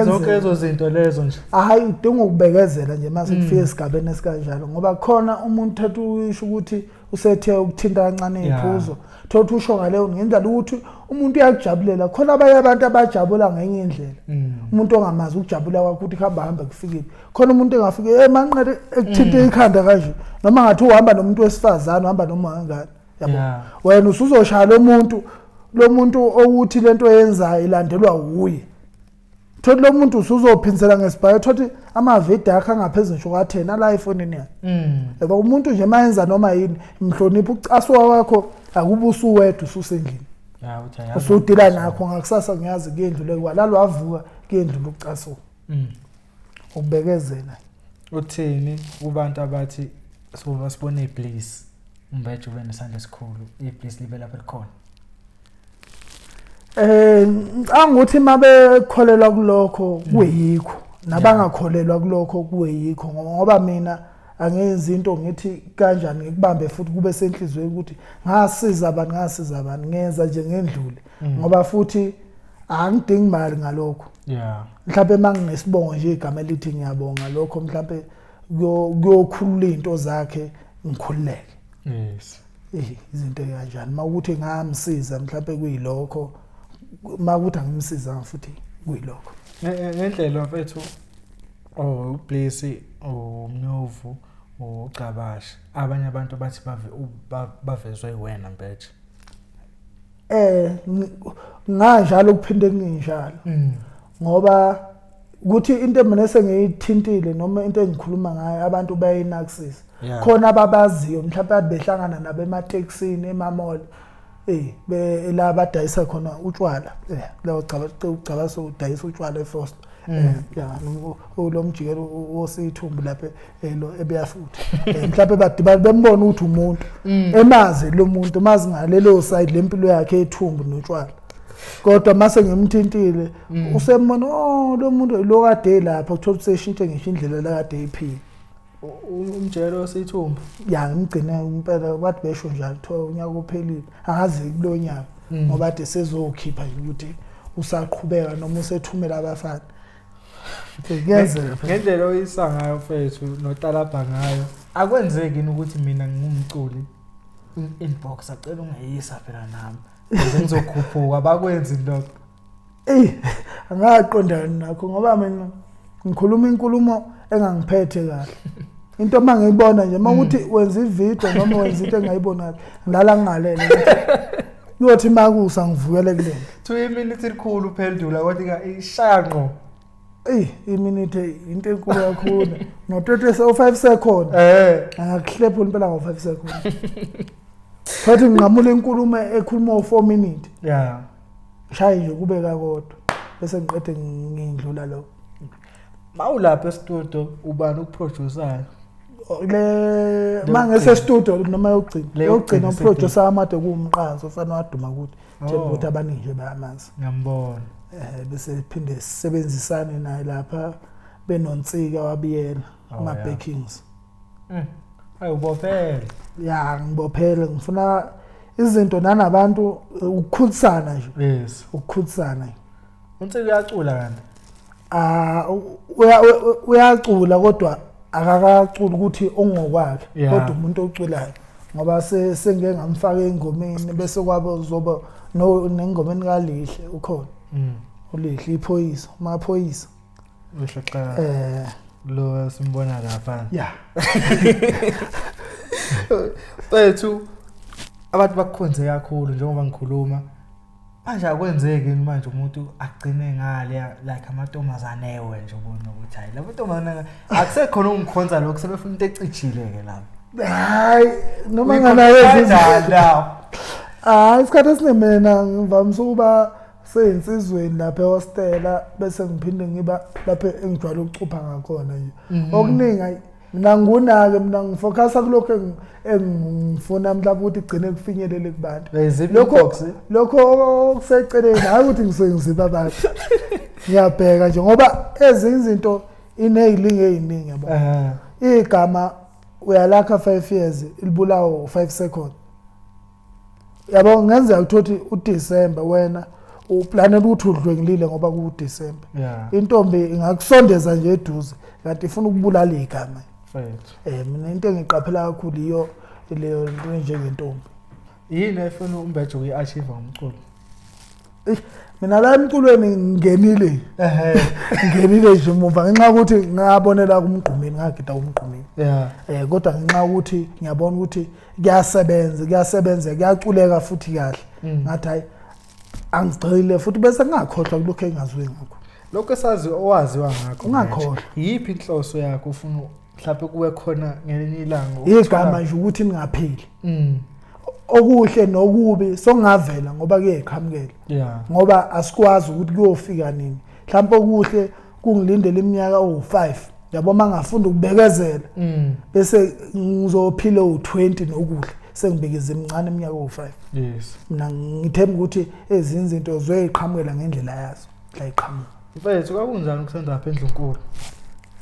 Zonke lezo zinto lezo nje. Hayi udinga ukubekezela nje mase kufika esigabeni esikanjalo ngoba khona umuntu thatha usho ukuthi usethe ukuthinta kancane iphuzo thothi usho ngaleyo ngendlela ukuthi umuntu uyakujabulela khona abanye abantu abajabula ngenye indlela mm. umuntu ongamazi ukujabula kwakhe ukuthi kuhamba hambe kufikile khona umuntu engafike emanqele eh, ekuthinte mm. ikhanda kanje noma ngathi uhamba nomuntu wesifazane uhamba noma ngangani yabo wena usuzoshaya lo muntu lo muntu owuthi lento oyenzayo ilandelwa wuye thothi lo muntu usuzophinsela ngesibhayo thothi amavidiyo akhe angaphezu ngisho kwa-10 ala efonini yakhe mm. yabo umuntu nje uma yenza noma yini mhlonipha ukucasuka kwakho akuba usuwedwa ususendlini usudila nakho ngakusasa ngiyazi kuyendlule kwalalo wavuka kuyendlula ukucasuka mm. ukubekezela uthini kubantu abathi soba sibone ibliss umbeje ube nesandla esikhulu ibliss libe lapho likhona Eh ngicanga ukuthi mabekholelwa kulokho kuyikho nabangakholelwa kulokho kuyikho ngoba mina angenzi into ngithi kanjani ngikubambe futhi kube senhlizweni ukuthi ngasiza abantu ngasiza abantu ngenza nje ngendlule mm. ngoba futhi angidingi imali ngalokho yeah mhlawumbe manginesibongo nje igama elithi ngiyabonga lokho mhlawumbe kuyokhulula izinto zakhe ngikhululeke yes eh izinto kanjani mawukuthi ngamsiza mhlawumbe kuyilokho makuthi angimsizanga futhi kuyilokho ngendlela mfethu oh uBliss umnyovu uCabasha abanye abantu bathi bave bavezwe wena mbeje eh nganjalo kuphinde kungenjalo mm. ngoba ukuthi into mina sengiyithintile noma into engikhuluma ngayo abantu bayinakisisa khona ababaziyo mhlawumbe ade behlangana nabo ematekisini emamall eh be la badayisa khona utshwala eh la ugcaba ugcaba so udayisa utshwala eFoster mm. eh ya lo mjikelo wosithumbu lapha eh, lo ebuya futhi eh, mhlawumbe badibana bembona ukuthi umuntu mm. emazi lo muntu mazi ngalelo side lempilo yakhe ethumbu notshwala kodwa mase ngimthintile mm. usembona oh lo muntu lo kade lapha kuthola ukuthi seshintshe ngisho indlela la kade eyiphila umjelo osithumbu ya ngimgcine impela bathi besho njalo kuthiwa unyaka uphelile angazi kulo nyaka mm. ngoba kade sezokhipha nje ukuthi usaqhubeka noma usethumela abafana kuyenzeka ngendlela oyisa ngayo mfethu notalabha ngayo akwenzeki yini ukuthi mina ngingumculi inbox acela ungeyisa phela nami ukuze ngizokhuphuka bakwenzi lokho eyi angaqondani nakho ngoba mina ngikhuluma inkulumo engangiphethe kahle into uma ngiyibona nje uma ukuthi mm. wenza ividiyo noma wenza into engayiboni kahle ngilala ngingalele kuyothi uma kusa ngivukele kulena two iminute elikhulu uphendula kodwa ishaya ngqo eyi iminute into enkulu kakhulu no-thirty o-five second eh angakuhlephula impela ngo-five second Thathi nginqamula inkulumo ekhuluma o-4 minute yeah shaye nje kube kakodwa bese ngiqede ngindlula lokho mawulapha e-studio ubani ukuproducer le mangese studio noma yokugcina yokugcina uproducer amade kuwumqanso ofana waduma ukuthi njengoba oh. ukuthi abaningi nje bayamazi ngiyambona eh bese phinde sisebenzisane naye lapha benonsika wabiyela oh, ama backings Mm. Ayi ubophele. Ya ngibophele ngifuna izinto nanabantu ukukhulisana nje. Yes. Ukukhulisana. Unsiki uyacula kanti. Ah uyacula kodwa akakaculi ukuthi ongokwakhe kodwa umuntu oculayo ngoba sengike ngamfaka engomeni bese kwabo uzoba no nengomeni kaLihle ukhona. Mm. uLihle iphoyisa, umaphoyisa. Usho cha. Eh lo simbona lapha. Yeah. Mfethu abantu bakukhonze kakhulu njengoba ngikhuluma. Manje akwenzeki yini manje umuntu agcine ngale like amantombazane ewe nje ubona ukuthi hayi labo ntombazane akusekhona ungikhonza lokho sebefuna into ecijile ke lapho. Hayi noma nganayo kanjani lapho. Hayi isikhathi esiningi mina ngivamise ukuba seyinsizweni lapha ehostela bese ngiphinde ngiba lapha engijwayele ukucupha ngakhona nje mhm. okuningi ayi Mina ngikunake, mina ngifocusa kulokho engifuna mhlawumbe ukuthi igcine kufinyelele kubantu. Lokho lokho okuseceleni, hayi ukuthi ngisuke ngiziba abantu. Ngiyabheka nje ngoba ezinye izinto inezilinge eziningi yabo. Igama uyalakha 5 years ilibulawo 5 seconds. Yabo ngenzeka ukuthi uDecember wena uplanela ukuthi udlwengilile ngoba kuDecember. Intombi ingakusondeza nje eduze kanti ifuna ukubulala igama. Mina into engiqaphela kakhulu iyo leyo nto njengentombi. Yini efuna uMbeje ukuyi-achieve ngomculo? Mina la emculweni ngingenile. Ngingenile nje muva ngenxa yokuthi ngabonela kumgqumeni, ngagida kumgqumeni. Kodwa ngenxa yokuthi ngiyabona ukuthi kuyasebenza, kuyasebenza, kuyaculeka futhi kahle. Ngathi hayi angigxile futhi bese ngingakhohlwa kulokho engaziwe ngakho. Lokho esazi owaziwa ngakho. Ungakhohlwa. Yiphi inhloso yakho ufuna mhlawumbe kube khona ngelinye ilanga? Igama nje ukuthi ningapheli. Okuhle nokubi sokungavela ngoba kuyeqhamukela. Ngoba asikwazi ukuthi kuyofika nini. Mhlawumbe okuhle kungilindele iminyaka owu5. Yabo mangafunda ukubekezela. Bese ngizophila u20 nokuhle sengibekeze emncane iminyaka owu5. Yes. Mina ngithemba ukuthi ezinye izinto zoyiqhamukela ngendlela yazo. La iqhamuka. Mfethu kwakunjani ukusenda lapha endlunkulu?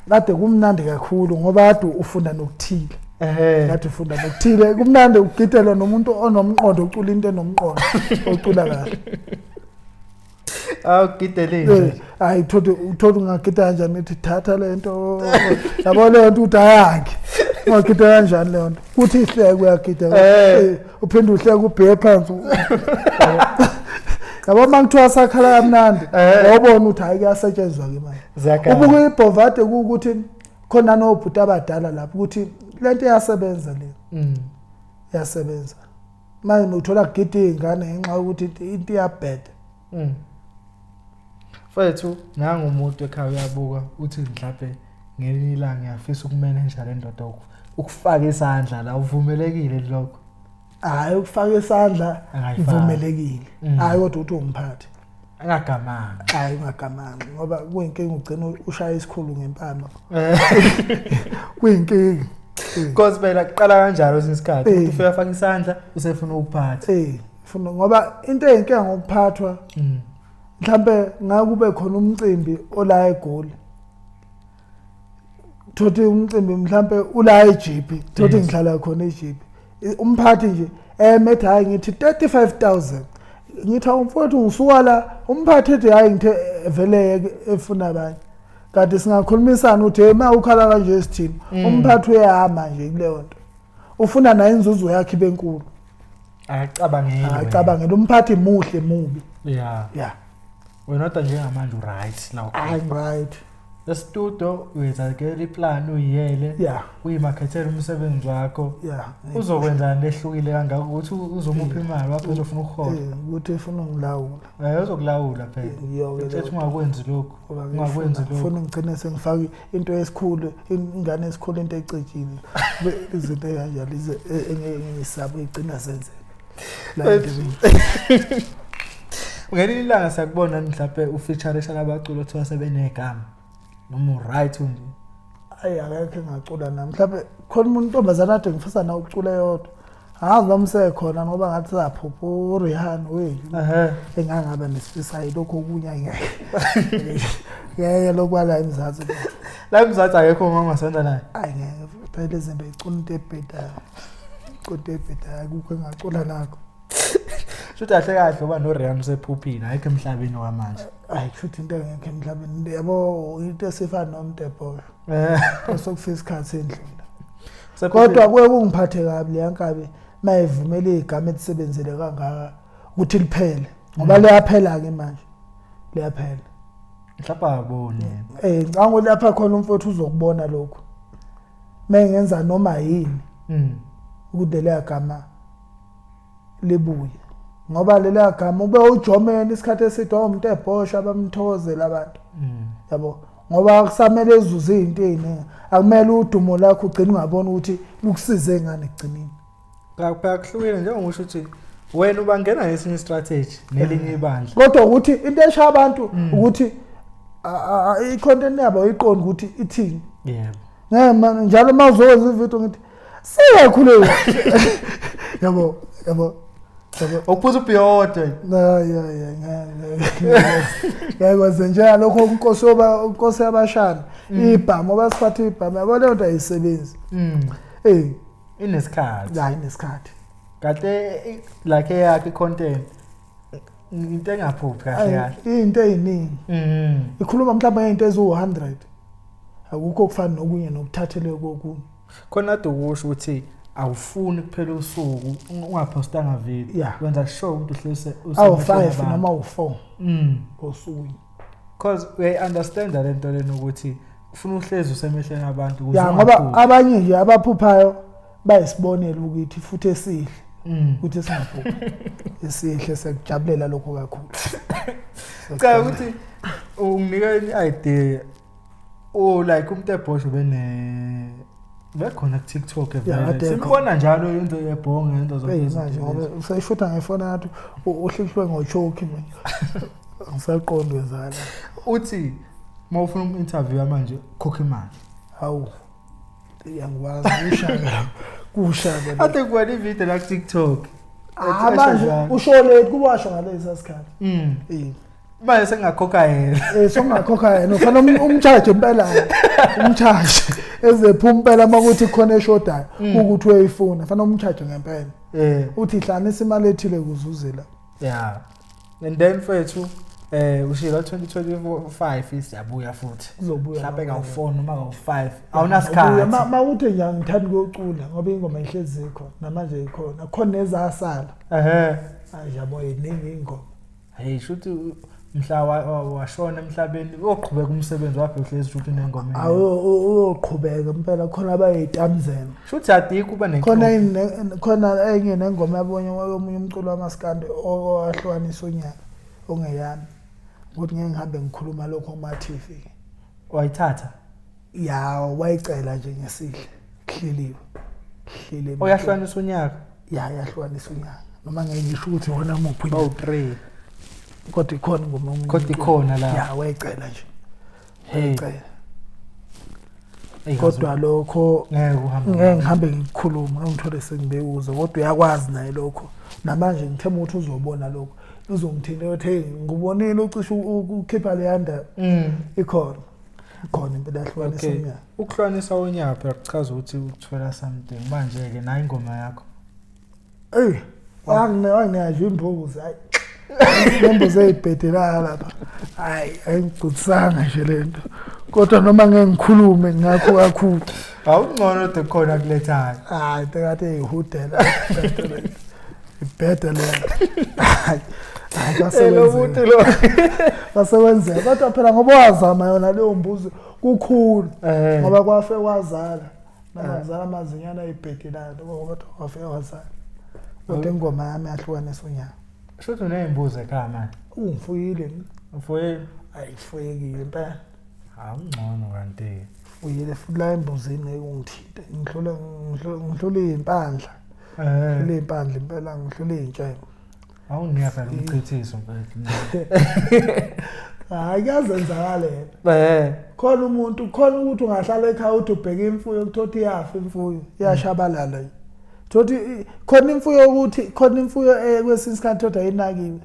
Kade kumnandi kakhulu ngoba kade ufunda nokuthile. Kade ufunda nokuthile, kumnandi ukugidelwa nomuntu onomqondo, ucula into enomqondo, ocula kahle. Awugidele nje. Hayi uthola ungagida kanjani uthi thatha lento. Yabo le nto uthi ayakhe. Ungagida kanjani le nto? Kuthi ihleke uyagida. Uphinde uhleke ubheke phansi. Yabo mangithiwa sakhala kamnandi, wabona ukuthi hayi kuyasetshenzwa ke manje. Ubuka ibhovade ukuthi khona nobhuti abadala lapho ukuthi lento iyasebenza le. Iyasebenza. Manje uthola kugida izingane ngenxa yokuthi into iyabheda. Mfethu nangu umuntu ekhaya uyabuka uthi mhlawumbe ngelinye ilanga ngiyafisa ukumanage le ndoda ukufaka isandla la, uvumelekile lokho? Hayi ukufaka isandla uvumelekile. Hayi kodwa uthi ungiphathe. Angagamanga. Hayi ungagamanga ngoba kuyinkinga ugcina ushaya isikhulu ngempama. Kuyinkinga. Because phela kuqala kanjalo isikhathi umuntu ufika afaka isandla usefuna ukuphatha. Ufuna ngoba into eyinkinga ngokuphathwa. Mhlambe ngakube khona umcimbi ola eGoli. Thothi umcimbi mhlambe ula eJipi, thothi ngihlala khona eJipi. Umphathi nje emethe hayi ngithi 35000. Ngithi awumfowethu ngisuka la, umphathi ethi hayi ngithe vele efuna abanye. Kanti singakhulumisana uthi hey ma ukhala kanje sithini. Umphathi uyahamba nje kuleyo nto. Ufuna naye inzuzo yakhe ibe nkulu. Akacabangeli. Akacabangeli umphathi muhle mubi. Yeah. Wena kodwa njengamanje uright la. I'm right. Estudio uyenzakela iplan uyiyele. Uyimakhethela umsebenzi wakho. Uzokwenzani lehlukile kangaka ukuthi uzomupha imali wakho uzofuna ukuhola. Ukuthi ufuna ungilawula. Uzokulawula phela. Uthi ungakwenzi lokho. Ungakwenzi lokho. Ufuna ngigcine sengifaka into esikhulu, ingane esikhulu into ecijile. Izinto ekanjalo ize engisaba igcina senzeka. Ngelinye ilanga siyakubona mhlawumbe ufeatureisha labaculo othiwa sebenegama noma uright nje. Ayi akekho engacula nami. Mhlawumbe khona umuntu intombazana ade ngifisa nawe ukucula eyodwa. Angazi noma usekhona ngoba ngathi saphupha uRihanna wey. Engangaba nesifisayo lokho okunye angeke. Ngeke lokwala eMzansi. La eMzansi akekho uma ungasonda naye. Ayi ngeke phela izinto icula into ebhedayo. Into ebhedayo akukho engacula nakho. Shuthi kahle kahle uba noRihanna usephuphile ayikho emhlabeni kwamanje. Ayi kushuthi into engekho emhlabeni yabo into esifana noMdebhoyo. Sokufika isikhathi endlula. Kodwa kuye kungiphathe kabi leya nkabi mayivumela igama elisebenzele kangaka ukuthi liphele ngoba liyaphela ke manje. Liyaphela. Mhlawumbe akaboni. Ngicabanga ukuthi lapha khona umfowethu uzokubona lokho. Mengenza noma yini. Ukuthi leya gama libuye. Ngoba leliya gama ube ujomeni isikhathi eside umuntu ebhosha bamthokozela abantu. Yabo ngoba kusamele ezuze izinto eziningi. Akumele udumo lakho ugcine ungabona ukuthi lukusize ngani ekugcineni. Phela kuhlukile njengoba usho ukuthi wena ubangena ngesinye strategy nelinye ibandla. Kodwa ukuthi into esha abantu ukuthi i-content yabo ayiqondi ukuthi ithini. Yebo. Ngeke manje njalo uma uzokwenza ivideo ngithi siyakhuleka. Yabo, yabo. Yabo. Ukuphuza ubhiyode. Hayi hayi ngeke kwenze njengalokho inkosi yoba inkosi yabashana ibhamu abasiphatha ibhamu yabo leyo nto ayisebenzi. Eh, Inesikhathi. hayi inesikhathi. Kade like eyakhe content into engaphuphi kahle kahle. Into eziningi. Ikhuluma mhlawumbe ngento eziwu-100. Akukho okufana nokunye nokuthathelwe kokunye. Khona kade ukusho ukuthi awufuni kuphela usuku ungaphostanga video. Yeah. Wenza sure ukuthi uhlise Awu-5 noma awu-4 osukwini. Because we understand le nto lena ukuthi ufuna uhlezi usemehlweni abantu ukuze Ya ngoba ungaphuphi. abanye nje abaphuphayo bayisibonelo ukuthi futhi esihle ukuthi singaphuphi. Esihle sekujabulela lokho kakhulu. Cha ukuthi unginika i-idea o like umuntu ebhosho bene bekhona ku TikTok Ya, vele kade simbona njalo into yebhonge into zonke Hey izinto manje ngoba lezi. usayishutha ngefoni ngathi uhlihlwe ngochoki manje. Angisaqondi wenzakala. Uthi uma ufuna umu-interview manje khokha imali. Hawu. Iyangikwazi kushaka. Kushaka. Ade kuwena ivideo la ku TikTok. Ah manje usho late kuba washo ngalesa sikhathi. Eh. Manje sengingakhokha yena. Eh songakhokha yena ufanele umcharge impela. Umcharge ezephuma impela makuthi khona eshodayo ukuthi uyayifuna fanele umcharge ngempela. Eh. Uthi hlanisa imali ethile kuzuze la. Yeah. And then mfethu ushilo 2025 siyabuya futhi. Kuzobuya. Mhlawumbe kawu4 noma kawu5. Ubuya. Awunasikhathi. Ma uthi nje angithandi ukuyocula ngoba ingoma ihlezi ikhona namanje ikhona. Khona nezasala. Ehhe. Hayi yabo iningi ingoma. Hey shuthi mhla washona emhlabeni uyoqhubeka umsebenzi wakhe uhlezi shuthi unengoma. Awu uyoqhubeka impela khona abayitamzela. Shuthi adikho uba Khona nenkinga. khona enye nengoma yabonye omunye umculo wamaskandi owahlukanisa unyaka ongeyami. Ukuthi ngeke ngihambe ngikhuluma lokho kuma TV. Wayithatha. Ya wayicela nje ngesihle. Hleliwe. Hleliwe. Oyahlukanisa unyaka. Ya yahlukanisa unyaka. Noma ngeke ngisho ukuthi wona muphi unyaka. Bawu3. Kodwa ikhona ingoma yomunye Kodwa umculo. ikhona la. Ya wayicela nje. Hey. Wayicela. Kodwa lokho ngeke uhambe. ngeke ngihambe ngikhuluma ngithole sengibekuza kodwa uyakwazi naye lokho namanje ngithemba ukuthi uzobona lokho uzongithinta uthi hey ngibonile ucishe ukukhipha le ndaba ikhona ikhona impela yahlukanisa Okay. unyaka Ukuhlukanisa unyaka phela kuchaza ukuthi ukuthola something. Manje ke nayi ingoma yakho. Ey wanginika nje imbuzi hayi lembuzi eyibhedelayo lapha hayi ayingigudisanga nje lento kodwa noma ngeke ngikhulume ngakho kakhulu Awungcono de khona kulethayo. hayi into kade eyihudela ibhede le hayi hayi Lo muntu lo. kwasekwenzeka kodwa phela ngoba wazama yona leyo mbuzi kukhulu Eh. ngoba kwafe kwazala noma kuzala amazinyana ayibhedelayo kodwa kwafe kwazala kodwa ingoma yami yahlukanisa unyaka Shuthi uneyimbuzi ekhaya manje. ungifuyile Ufuyile. ayifuyekile impela Awungcono kanti. fuyile futhi la embuzini ngeke ungithinte ngihlule ngihlule iy'mpandla Eh. ngihlule iy'mpandla impela ngihlule iy'ntshebo Awunginika phela umchithiso mfethu. Hayi kuyazenzakalela. Eh. Khona umuntu khona ukuthi ungahlala ekhaya uthi ubheke imfuyo kuthothi iyafa imfuyo iyashabalala nje. Thothi khona imfuyo ukuthi khona imfuyo kwesinye isikhathi thothi ayinakiwe.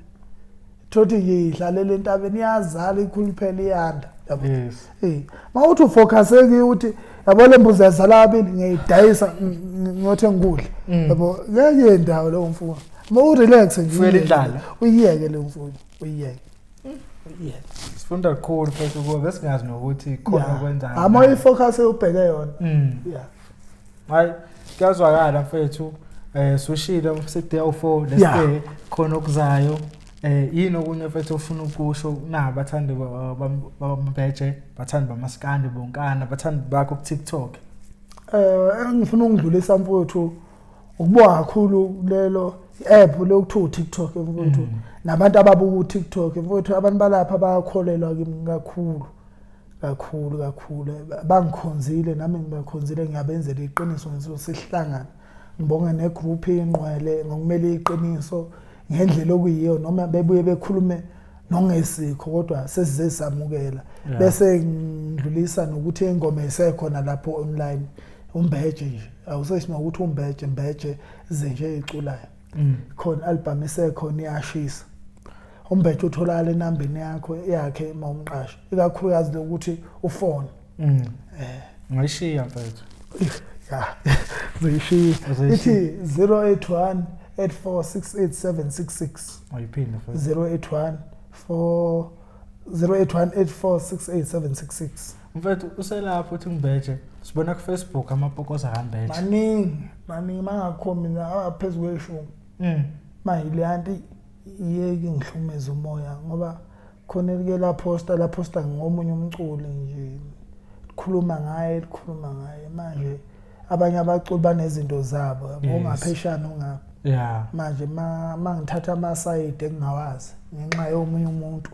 Thothi nje idlalela entabeni iyazala ikhuluphela iyanda. Yabo. Yes. Eh, mawuthi ufocuse ukuthi yabo le mbuzi yazala abili ngiyidayisa ngiyothenga ukudla. Yabo ngeke indawo leyo mfuyo. Uma urelax nje Fuyela indlala. Uyiyeke leyo mfuyo, uyiyeke. Uyiyeke. Sifunda kakhulu mfethu kuwe besingazi nokuthi khona okwenzayo. Ama ifocus ubheke yona. Yeah. Hayi kuyazwakala mfethu. Sushilo side u4 Yeah. leste khona okuzayo. Yini okunye mfethu ofuna ukusho nabathandi bambeje, bathandi bamaskandi bonkana, bathandi bakho ku TikTok. Engifuna ukudlulisa mfowethu ukubonga kakhulu lelo app lokuthiwa TikTok mfowethu nabantu ababuka uTikTok mfowethu abantu balapha bayakholelwa kimi kakhulu kakhulu kakhulu bangikhonzile nami ngibakhonzile ngiyabenzela iqiniso ngizosihlangana ngibonge negroup ingqwele ngokumele iqiniso ngendlela okuyiyo noma bebuye bekhulume Nongesikho kodwa sesize samukela. Bese ngidlulisa nokuthi ingoma isekhona lapho online umbeje nje. Awuseshi nokuthi umbeje mbeje zinje iculayo. Khona album isekhona iyashisa. Umbeje utholakala enambeni yakho yakhe mawumqasha. Ikakhulukazi lokuthi ufone. Ngayishiya mfethu. Ya. Zoyishiya. Ithi 081 8468766. Ayiphinde futhi. 081 4 081 8468766. Mfethu uselapho uthi ngimbeje. Sibona ku Facebook amapokoza kaMbeje. Maningi, maningi mangakho mina aphezulu kweshumi. Manje le anti iyeke ngihlumeza umoya ngoba khona elike la posta ngomunye umculi nje khuluma ngaye manje abanye abaculi banezinto zabo ongapheshana ongapha. Manje mangithatha amasayidi engingawazi ngenxa yomunye umuntu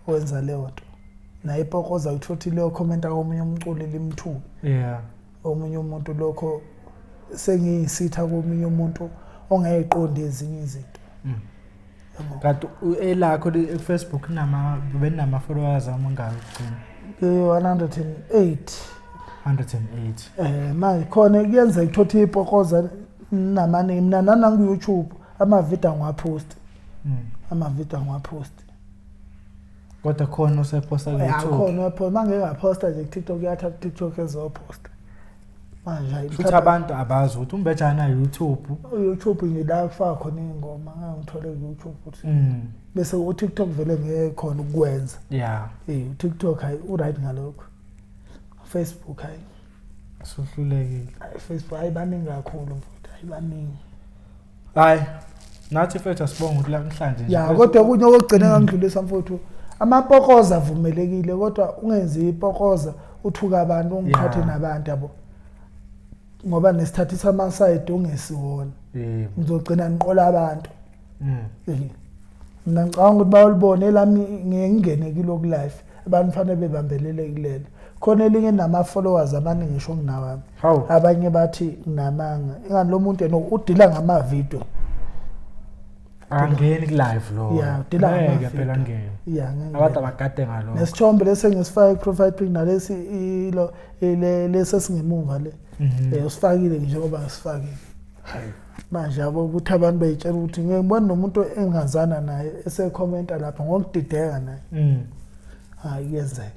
owenza leyo nto. Naye ipokoza uthothi leyo comment komunye umculi limthuke. Omunye umuntu lokho sengiyisitha komunye umuntu ongeyiqondi ezinye izinto. Kanti elakho ku Facebook nama benama followers amangaki ugcina? 108. 108. Manje khona kuyenzeka uthothi ipokoza namane mina nanangu YouTube ama video ngiwapost. Ama video ngiwapost. Kodwa khona useposta ku YouTube. Khona uyaposta manje ngaposta nje ku TikTok uyathatha TikTok ezoposta. Manje futhi abantu abazi ukuthi umbejana YouTube. YouTube nje la kufaka khona ingoma ngangithole ku YouTube ukuthi. Bese u TikTok vele ngeke khona ukwenza. TikTok hayi u right ngalokho. Facebook hayi. Sohlulekile. Facebook hayi baningi kakhulu mfowethu, hayi baningi. Hayi nathi mfethu asibonge ukuthi namhlanje nje. Ya kodwa okunye okugcina ngangidlulisa mfowethu amapokoza avumelekile kodwa ungenzi ipokoza uthuka abantu ungiqhathe nabantu yabo. Ngoba nesithathisa amasayidi ongesiwona. Ngizogcina ngiqola abantu. Mina ngicabanga ukuthi bayolibona elami ngingene kuloku life abantu fanele bebambelele kulelo. Khona elinye nama followers abaningi ngisho nginawami. Abanye bathi nginamanga. Ingani lo muntu yena udila ngama video. Angeni ku live lo. Yeah, udila ngama video. Phela ngeke. Yeah, ngeke. Abantu abagade ngalokho. Nesithombe lesi ngisifake profile pic nalesi ilo lesi singemuva le. Usifakile njengoba ngisifakile. Manje yabo ukuthi abantu bayitshela ukuthi ngeke ngibone nomuntu engazana naye esekhomenta lapha ngokudideka naye. Hayi kuyenzeka.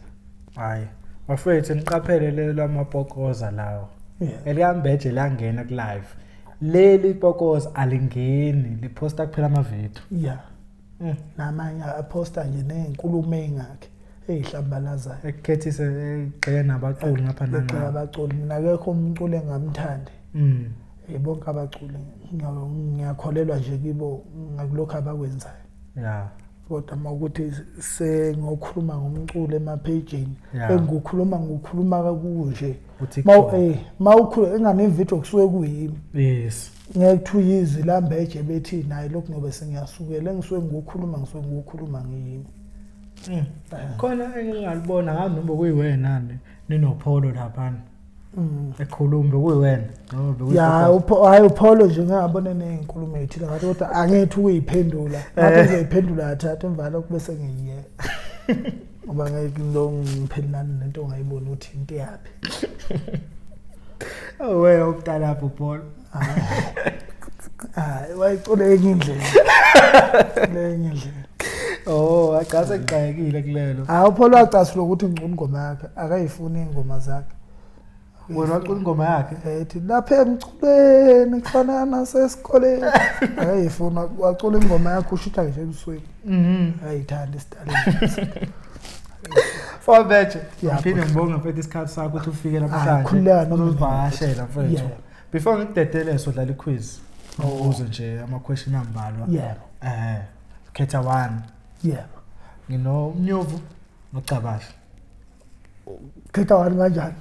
Hayi. Bafethu niqaphele lelo amapokoza lawo. Elikambeje langena ku live. Leli pokoza alingeni, liposta kuphela ama video. Yeah. Namanye aposta nje nezinkulumo ezingakhe ezihlambalazayo. Ekukhethise egxeke nabaculi ngapha nangapha. Abaculi mina akekho umculi engamthandi. Bonke abaculi ngiyakholelwa nje kibo ngakulokho abakwenzayo. Yeah. Kodwa mawukuthi sengokhuluma ngomculo emaphejini engukhuluma ngokukhuluma kakunje mawukhuluma engane video kusuke kuyimi. Yes. Ngeke kuthiwe izwi lambeje bethi naye lokhu ngoba sengiyasukela engisuke ngokukhuluma ngisuke ngokukhuluma ngiyimi. Khona engingalibona ngazi noma kuyiwena ninopholo lapha. Ekhuluma bekuyiwena noma bekuyi Ya hayi upholo nje ngabona nezinkulumo ezithile ngathi kodwa angethu ukuyiphendula. Ngathi ngiyiphendula yathatha emva lokho bese ngiyiyeka. Ngoba ngeke lo ngiphendulana nento ongayiboni ukuthi into yapi. Oh wena ukudala lapho Paul. Hayi wayicula enye indlela. Lenye indlela. Oh agcase kuxakekile kulelo. Hayi uPaul wacasula ukuthi ngicula ingoma yakhe akayifuni ingoma zakhe. Wena wacula ingoma yakhe? Ethi lapha emculweni kufana nasesikoleni. Akayifuna wacula ingoma yakhe ushitha nje ebusweni. Ayithanda isitalini. Fombeje. Ngiphinde ngibonge mfethu isikhathi sakho ukuthi ufike namhlanje. Uzosivakashela mfethu. Before ngikudedele sodlala iquiz. Ubuze nje ama question ambalwa. Yebo. Khetha one. Yebo. Nginomnyovu noCabasha. Khetha one kanjani?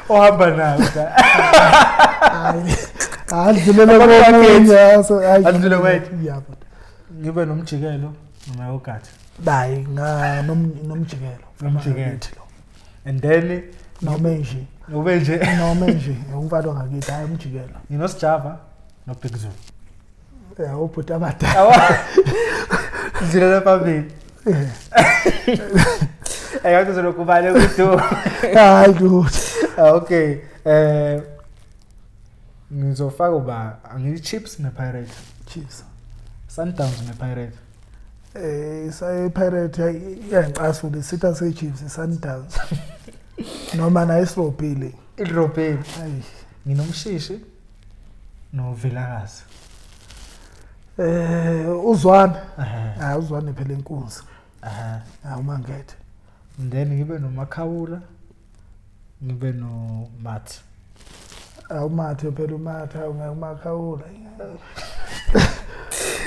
Ohamba nawe. Hayi. Adlulele komunye. Adlulele kwethu. Yebo. Ngibe nomjikelo noma yogurt. Bayi nga nomjikelo. Nomjikelo. And then noma nje. Ube nje. Noma nje umfana ngakithi hayi umjikelo. NginoSjava no Big Zulu. Ya ubhuti abadala. Dlulela phambili. Ngathi uzolokhu ubale kudu. Hayi lutho. Okay. Ngizofaka uba angithi Chiefs nePirates. Chiefs. Sundowns nePirates. Pirate iyangicasula, isitha se-Chiefs i-Sundowns. Noma nayo isirobhile. Idrobhile. Ayi. NginoMshishi noVilakazi. Uzwane. Ah, uZwane phela inkunzi. Ah, uMangethe. Then ngibe noMakhawula, ngibe noMathi. Ah, uMathe phela, uMathe uMakhawula.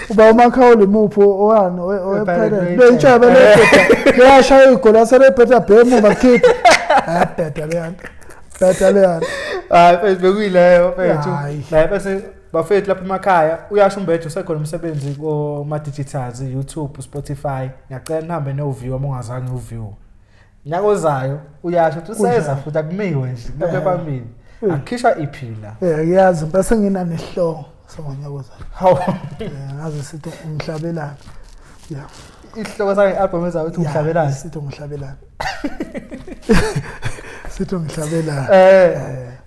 Uba uMakhawula imuphi, owani, owe-Pirate? Beyitshebe lebheda. Leyashaya igoli aselebheda bhemu bakhipha. Ayabheda leya nto. Bheda leya nto. Hayi mfethu, bekuyileyo mfethu. Hayi. La bese bafethu lapha emakhaya uyasho uMbeje usekhona umsebenzi kuma digitals, YouTube, Spotify. Ngiyacela nihambe no view uma ungazange u-view. Nyaka ozayo uyasho ukuthi useza Kunjalo. futhi akumiwe nje kulokhu phambili. Akukhishwa iphila. Ngiyazi bese nginanesihloko songonyaka ozayo. Hawu. Ngaze sithi umhlabelane. Yeah. Isihloko sakhe album ezayo uthi umhlabelane. Sithi umhlabelane. Sithi umhlabelane.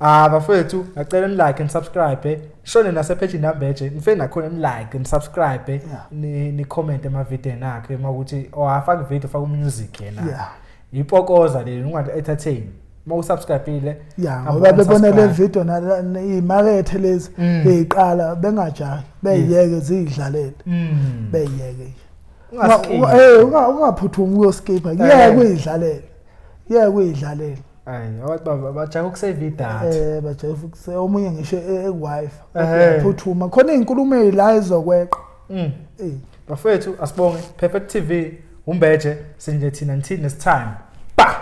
Ah bafethu, ngacela ni like and subscribe. Shone nase page kaMbeje, nifike nakhona ni like and subscribe. Ni comment ema video akhe makuthi oh afaka video, faka music yena. Ipokoza le ungathi entertain. Uma usubscribeile Yeah, hamba ngoba bebona le unsubscribe. video imakethe lezi eziqala bengajahi, beyiyeke zidlalele. Beyiyeke. Ungaskip. Ungaphuthumi ukuyoskipha. Yeke uyidlalele. Yeke uyidlalele. Ayi, abantu bajaka ukusave idatha. Bajahe futhi omunye ngisho eku-Wi-Fi. Phuthuma. Khona izinkulumo ezila ezokweqa. Bafethu asibonge Perfect TV, uMbeje sinje thina until next time. Ba.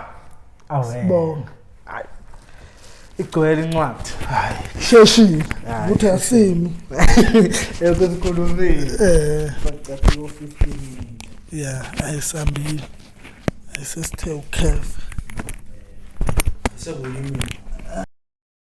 Awe. Sibonge. Hayi. Igcwele incwadi. Hayi, sheshile. Hayi, Ukuthi asimi. Ekusikhulumile. Bacaphi ko 15 minutes. Yeah, ayisambile. Ayisesithe ukhefa. Sekuyimini.